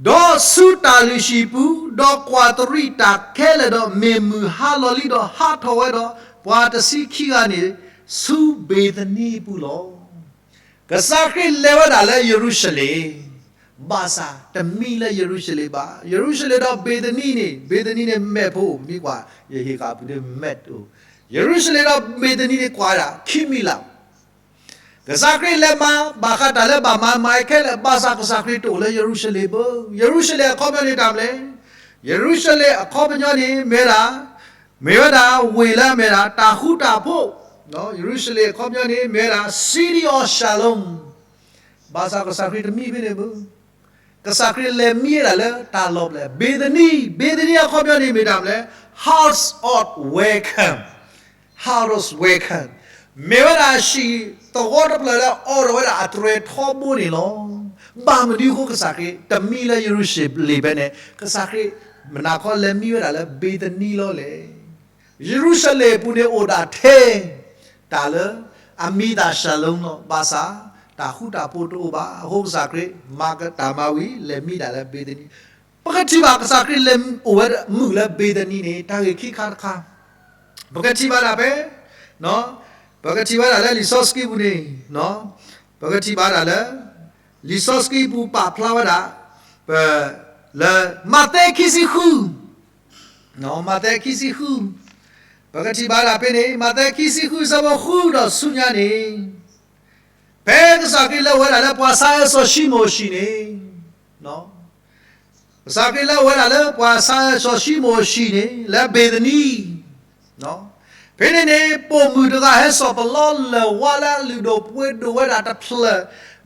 ဒီးဆူတၢ်လုၢ်ဟံၣ်ပူၤ, ဒီးကွၢ်တရံးတၢ်ခဲလၢာ်ဒီး မ့ၢ်မုၢ်ဟါလီၤလံဒီး ဟးထီၣ်ဝဲဒီးပှၤတဆံခံဂၤန့ၣ် ဆူဘ့ၤသနံအပူၤလီၤ. ကစၢ်ခရံာ်လဲၤဝဲဒၣ်လၢယရူၤၡလ့ၣ်, ဘၣ်ဆၣ်တမံလၢယရူၤၡလ့ၣ်ဘၣ်. ယရူၤၡလ့ၣ်ဒီးဘ့ၤသနံန့ၣ်, ဘ့ၤသနံန့ၣ် map ဖိ, မ့ၢ်ကွၢ် ယဟ့ၣ်ဃာ်အပူၤဒီး map အိၣ်, ယရူၤၡလ့ၣ်ဒီးဘ့ၤသနံန့ၣ်ကွၢ်ဝဲဒၣ် ခံမံလး ကစၢ်ခရံာ်လဲၤမၤဘၣ်ဃးတၢ်လၢဘၣ်မၤမၤခဲလၢာ်, ဘၣ်ဆၣ်ကစၢ်ခရံာ်တအိၣ်လၢယရူၤၡလ့ၣ်ဘၣ်. ယရူၤၡလ့ၣ်အခီပညီန့ၣ်တၢ်မနုၤလဲၣ်. ယရူၤၡလ့ၣ်အခီပညီန့ၣ်မ့ၢ်ဝဲဒၣ်, မ့ၢ်ဝဲဒၣ်ဝ့ၢ်လၢအမ့ၢ်ဝဲဒၣ်တၢ်ဃူတၢ်ဖိး, ယရူၤၡလ့ၣ်အခီပညီန့ၣ်မ့ၢ်ဝဲဒၣ် City of Shalom. ဘၣ်ဆၣ်ကစၢ်ခရံာ်တမံဖဲန့ၣ်ဘၣ်. ကစၢ်ခရံာ်လဲၤမံဝဲဒၣ်လၢတၢ်လီၢ်ဖဲလဲၣ်, ဘ့ၤသနံ, ဘ့ၤသနံအခီပညီန့ၣ်မ့ၢ်တၢ်မနုၤလဲၣ်, House of Welcome. House of Welcome. မ့ၢ်ဝဲဒၣ်ဟံၣ်သဝီတဖျၢၣ်လၢအိၣ်ဒီးဝဲဒၣ်အတြဲၤထီဘိန့ၣ်လီၤ. ဘၣ်မနုၤအဃိကစၢ်ခရံာ်တမံလၢယရူၤၡလ့ၣ်ဖဲန့ၣ်, ကစၢ်ခရံာ်မနၤခီလဲၤမံဝဲဒၣ်လၢဘ့ၤသနံလီၤလဲၣ်. ယရူၤၡလ့ၣ်အပူၤန့ၣ်အိၣ်ဒၣ်ထဲ တၢ်လၢအမံသး Shalom လီၤ. ဘၣ်ဆၣ် တၢ်ဃူတၢ်ဖိးတအိၣ်ဘၣ်အဃိကစၢ်ခရံာ်မၤတၢ်မၤဝံၤ လဲၤမံဒၣ်လၢဘ့ၤသနံ. ပကထံၣ်ဘၣ်ကစၢ်ခရံာ်လဲၤအိၣ်ဝဲမုာ်လၢဘ့ၤသနံန့ၣ် တၢ်ဂ့ၢ်ခံခါတခါ, ပကထံၣ်ဘၣ်ဒၣ်ဖဲ, ပကထံၣ်ဘၣ်ဒၣ်လၢလံာ်စီဆှံပူၤန့ၣ်, ပကထံၣ်ဘၣ်ဒၣ်လၢ လံာ်စီဆှံပူၤပာ်ဖျါဝဲဒၣ် ပ, လၢ မးသဲခံဆံဃု, မးသဲခံဆံဃု, ပကထံၣ်ဘၣ်ဒၣ်ဖဲန့ၣ် မးသဲခံဆံဃု အဆၢဖိဃုဒီးဆူညါန့ၣ်, ဖဲကစၢ်ခရံာ်လဲၤအိၣ်ဝဲဒၣ်လၢပှၤဆါအၢစီၤၡံမိၣ်အဟံၣ်န့ၣ်, ကစၢ်ခရံာ်လဲၤအိၣ်ဝဲဒၣ်လၢပှၤဆါအၢစီၤၡံမိၣ်အဟံၣ်န့ၣ် လၢဘ့ၤသနံ, ဖဲန့ၣ်န့ၣ် ပိာ်မုၣ်တဂၤဟဲစိာ်ပလီလၢၢ်ဝါလၢအလုၢ်ဒိၣ်ပှ့ၤဒိၣ်ဝဲဒၣ်တဖျၢၣ်,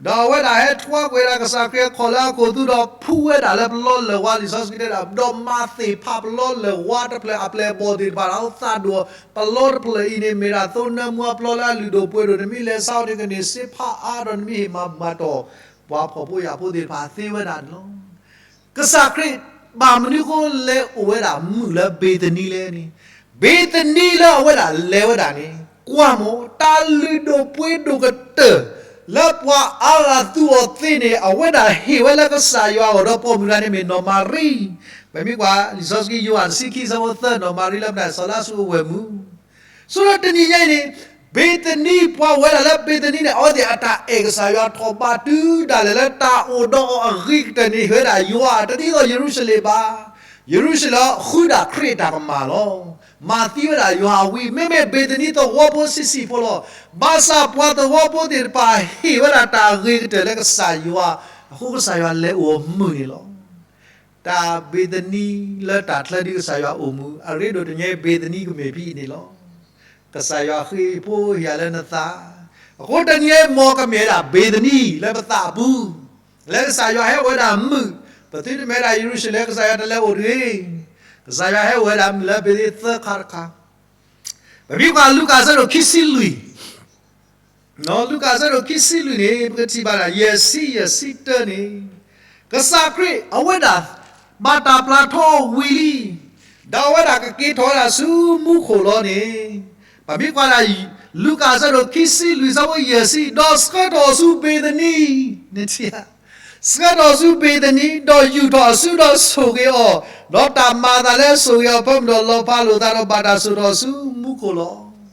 ဒီးအဝဲဒၣ်ဟဲထွါကွံာ်ဝဲဒၣ်ကစၢ်ခရံာ်အခီၣ်လၢအခိၣ်သူဒီး ဖှူဝဲဒၣ်လၢပလီလၢၢ်ဝါ လံာ်စီဆှံတဲဒၣ် ဒီးမၤသ့ၣ်ဖးပလီလၢၢ်ဝါတဖျၢၣ်အပျဲၢ်အဘီၣ်သ့ၣ်တဖၣ်ဒီးသးဒိၣ်, ပလီတဖျၢၣ်အံၤန့ၣ် မ့ၢ်ဒၣ်သိနၢမူအပျီလၢအလုၢ်ဒိၣ်ပှ့ၤဒိၣ် နမ့ၢ်လဲၤဆါအီၤန့ၣ် ကန့ၢ်စ့ဖးအါဒီးနမ့ၢ်ဟ့ၣ်မၤဘူၣ်မၤတီၢ် ပှၤဖှီၣ်ဖိယာ်ဖိသ့ၣ်တဖၣ်သ့ဝဲဒၣ်န့ၣ်လီၤ. ကစၢ်ခရံာ်ဘၣ်မနုၤအဃိလဲၤအိၣ်ဝဲဒၣ်မုာ်လၢဘ့ၤသနံလဲၣ်န့ၣ်, ဘ့ၤသနံလၢအဝဲဒၣ်လဲၤဝဲဒၣ်န့ၣ် ကွၢ်မး တၢ်လုၢ်ဒိၣ်ပှ့ၤဒိၣ်ကတၢၢ် လၢပှၤအါဂၤသူအီၤသ့န့ၣ် အဝဲဒၣ်ဟ့ၣ်ဝဲလၢကစၢ်ယွၤအအိၣ်ဒီး ပိာ်မုၣ်တဂၤန့ၣ်မ့ၢ်နီၢ်မၤရံ, ပမ့ၢ်ကွၢ်လံာ်စီဆှံယိၤဟၣ်တဆံခံဆၢဖိသၢ နီၢ်မၤရံလၢပတၢ်စီၤလါစူအဝဲၢ်မုၢ် ဆိဒီးတနံၤညါအံၤန့ၣ် ဘ့ၤသနံ ပှၤအိၣ်ဝဲဒၣ်လၢဘ့ၤသနံန့ၣ် အဝဲသ့ၣ်အတၢ်အဲၣ်ကစၢ်ယွၤထီၣ်ဘးတုၤဒၣ်လဲာ်လၢတၢ်အိၣ်ဒီးအီၤအဂ့ၤကတၢၢ်န့ၣ် ဟ့ၣ်ဝဲဒၣ်ယွၤ တဒ်သိးယရူၤၡလ့ၣ်ဘၣ်. ယရူၤၡလ့ၣ်ဃုဒၣ်ခရံာ်အတၢ်ကမၣ်လီၤ. မၤသံဝဲဒၣ်ယွၤအဝံ မ့မ့ၢ်ဘ့ၤသနံသဝီဖိဆံးဆံးဖိလီၤ. ဘၣ်ဆၣ်ပှၤသဝီဖိသ့ၣ်တဖၣ်ဟ့ၣ်ဝဲဒၣ်တၢ်ဂ့ၤကတၢၢ်လၢကစၢ်ယွၤ, အဃိကစၢ်ယွၤလဲၤအိၣ်မုာ်န့ၣ်လီၤ. တၢ်ဘ့ၤသနံလၢတၢ်ချၢဒ်ကစၢ်ယွၤအိၣ်မုာ် အရ့ဒိၣ်တနံၤညါအံၤ ဘ့ၤသနံကမ့ၢ်ဖဲအံၤန့ၣ်လီၤ. ကစၢ်ယွၤဃ့ဖိဟ့ၣ်ယၤလၢနသး, အဃိတနံၤညါအံၤ မ်ကမ့ၢ်ဝဲဒၣ်ဘ့ၤသနံလၢပသးအပူၤ, လၢကစၢ်ယွၤဟဲအိၣ်ဝဲဒၣ်မုာ်, ပသုတမ့ၢ်ဝဲဒၣ်ယရူၤၡလ့ၣ် ကစၢ်ယွၤတလဲၤအိၣ်တဂ့ၤ. ကစၢ်ယွၤဟဲအိၣ်ဝဲဒၣ်မုာ်လၢဘ့ၤသနံသၢခါတခါ ပမ့ၢ်ကွၢ်လူၤကၣ်အဆၢဒိၣ်ခံဆံလွံၢ်, လူၤကၣ်အဆၢဒိၣ်ခံဆံလွံၢ်န့ၣ် ပကထံၣ်ဘၣ်ဒၣ် ယဲၢ်ဆံ ယဲၢ်ဆံတၢန့ၣ်, ကစၢ်ခရံာ်အဝဲဒၣ် ဘၣ်တၢ်ပျၢ်ထီအီၤဝံၤလံ, ဒီးအဝဲဒၣ်ကက့ၤထီၣ်ဝဲဒၣ်ဆူမူခိၣ်လီၤန့ၣ်, ပမ့ၢ်ကွၢ်ဒၣ် လူၤကၣ်အဆၢဒိၣ်ခံဆံလွံၢ် အဆၢဖိယဲၢ်ဆံ, ဒီးဆှၢထီၣ်ဆူဘ့ၤသနံ, နထံၣ်ဧါ, ဆှၢထီၣ်ဆူဘ့ၤသနံ, ဒီးယူာ်ထီၣ်အစုဒီးဆိၣ်ဂ့ၤအီၤ, ဒီးတၢ်မၤအသးလၢဆိၣ်ဂ့ၤအီၤအဖၢမုၢ်ဒီးလီၤဖးလိာ်သးဒီး ဘၣ်တၢ်ဆိၣ်ထီၣ်ဆူမူခိၣ်လီၤ.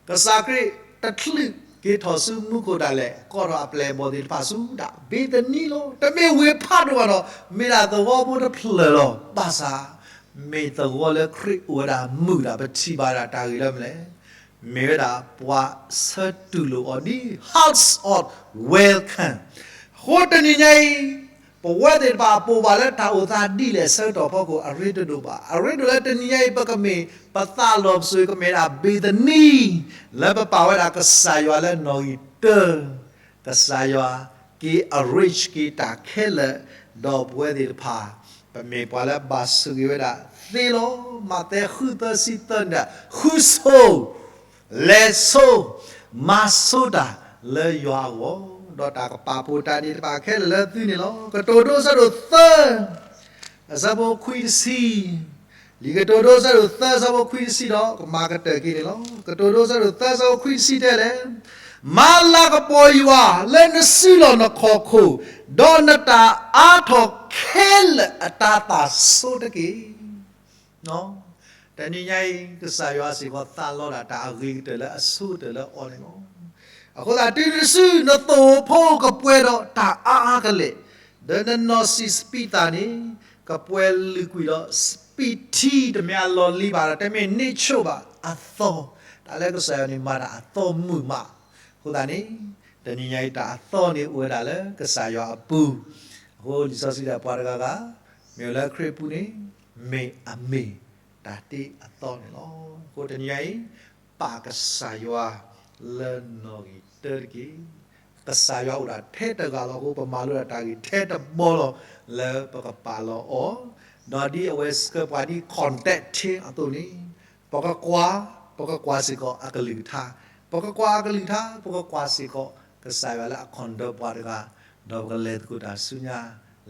ကစၢ်ခရံာ်တချုးက့ၤထီၣ်ဆူမူခိၣ်ဒၣ်လဲာ် ကိးထီၣ်အပျဲၢ်အဘီၣ်သ့ၣ်တဖၣ်ဆူဒၣ်ဘ့ၤသနံလီၤ. တမ့ၢ်ဝ့ၢ်ဖးဒိၣ်ဘၣ်ဒီး မ့ၢ်ဒၣ်သဝီဖိတဖျၢၣ်လီၤ. ဘၣ်ဆၣ် မ့ၢ်သဝီလၢခရံာ်အိၣ်ဝဲဒၣ်မုာ်ဒၣ် ပထံၣ်ဘၣ်ဒၣ်တၢ်ဂ့ၢ်လၢမနုၤလဲၣ်, မ့ၢ်ဝဲဒၣ်ပှၤဆၢတူၢ်လိာ်အီၤဒ် house of welcome. အဃိတနံၤညါအံၤ ပဝဲသ့ၣ်တဖၣ်အပိာ်ဘၣ်လၢတၢ်အိၣ်သးဒ်လဲၣ် ဆၢကတီၢ်ဖီခိၣ်အရ့တဒိၣ်ဘၣ်. အရ့ဒိၣ်လၢတနံၤညါအံၤ ပကမ့ၢ် ပသးလီၤပစိာ်ကမ့ၢ်ဒၣ်ဘ့ၤသနံ လၢပပာ်ဝဲဒၣ်ကစၢ်ယွၤလၢနီၣ်ဂံၢ်တၢ, ကစၢ်ယွၤက့ၤ arrange က့ၤတၢ်ခဲလၢာ်, ဒီးပဝဲသ့ၣ်တဖၣ် ပမ့ၢ်ပှၤလၢဘၣ်ဆိၣ်ဂ့ၤဝဲဒၣ်သ့လီၤ. မးသဲဃုသၢဆံသၢန့ၣ် ဃုဆိ လဲၤဆိ မၤဆိတၢ်လၢယွၤအဂီၢ်, ဒီးတၢ်ကပာ်ဖှိၣ်တၢ်န့ၣ်တဖၣ်ခဲလၢာ်လၢသုန့ၣ်လီၤ. ကတိၤဒိအဆၢဒိၣ်သၢ အဆၢဖိခွံတဆံ, လံာ်ကတိၤဒိအဆၢဒိၣ်သၢအဆၢဖိခွံတဆံဒီး ကမၤကတၢၢ်က့ၤန့ၣ်လီၤ. ကတိၤဒိအဆၢဒိၣ်သၢအဆၢဖိခွံတဆံတဲလဲၣ်, မၤလၤကပီၤယွၤလၢနစုလီၢ်နခီၣ်ခိၣ်, ဒီးနတၢ်အါထီၣ်ခဲလၢာ်အတၤသၣ်ဆိတက့ၢ်. တနံၤညါအံၤ ကစၢ်ယွၤစ့ၢ်ကီးသးလီဒၣ်တၢ်အဂ့ၤကတၢၢ်လၢအဆိကတၢၢ်လၢအီၤန့ၣ်လီၤ. အဃိသတးတုၤနစုနသိဖိကပှဲၤဒီးတၢ်အါအါကလဲာ်, ဒီးနနီၢ်ဆံးစပံးသၣ်န့ၣ် ကပှဲၤလုာ်ကွံာ်ဒီးစပံးထံ တမ့ၢ်အလီၢ်လံၤဘၣ်ဒီး တမ့ၢ်န့ၢ်ဆိၣ်ဘၣ်အသီ, တၢ်လၢကစၢ်ယွၤန့ၣ်မၤတၢ်အသီမုာ်မး. အဃိသတးန့ၣ် တနံၤညါအံၤတၢ်အသီန့ၣ်အိၣ်ဝဲဒၣ်လၢကစၢ်ယွၤအပူၤ, အဃိလံာ်စီဆှံဒၣ်ပှၤတဂၤဂၤ မ့ၢ်အိၣ်လၢခရံာ်အပူၤန့ၣ် မ့ၢ်အမ့ၢ်တၢ်တ့အသီန့ၣ်လီၤ. အဃိတနံၤညါအံၤ ပာ်ကစၢ်ယွၤလၢနီၣ်ဂံၢ်တၢတက့ၢ်. ကစၢ်ယွၤအိၣ်ဒၣ်ထဲတဂၤလီၤအဃိ ပမၤလိဒၣ်တၢ်ဂ့ၢ်ထဲတဘီလီၤ လၢပကပာ်လီၤအီၤ, ဒီးဒ်အဝဲဆှၢပှၤဒ် contact အသိးန့ၣ် ပကကွၢ်, ပကကွၢ်စ့ၢ်ကီးအကလုၢ်ကထါ, ပကကွၢ်အကလုၢ်ကထါ ပကကွၢ်စ့ၢ်ကီး ကစၢ်ယွၤလၢအ contact ပှၤတဂၤ, ဒီးပကလဲၤသကိးတၢ်ဆူညါ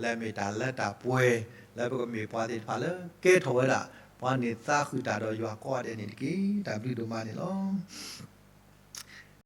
လၢအမ့ၢ်တၢ်လၢတၢ်ပှဲၤ လၢပကမ့ၢ်ပှၤသ့ၣ်တဖၣ်လၢကဲထီၣ်ဝဲဒၣ် ပှၤန့ၢ်သါဃုာ်တၢ်ဒီးယွၤကိးဂၤဒဲးန့ၣ်တက့ၢ်. တၢ်ဘျုးဒိၣ်မးန့ၣ်လီၤ.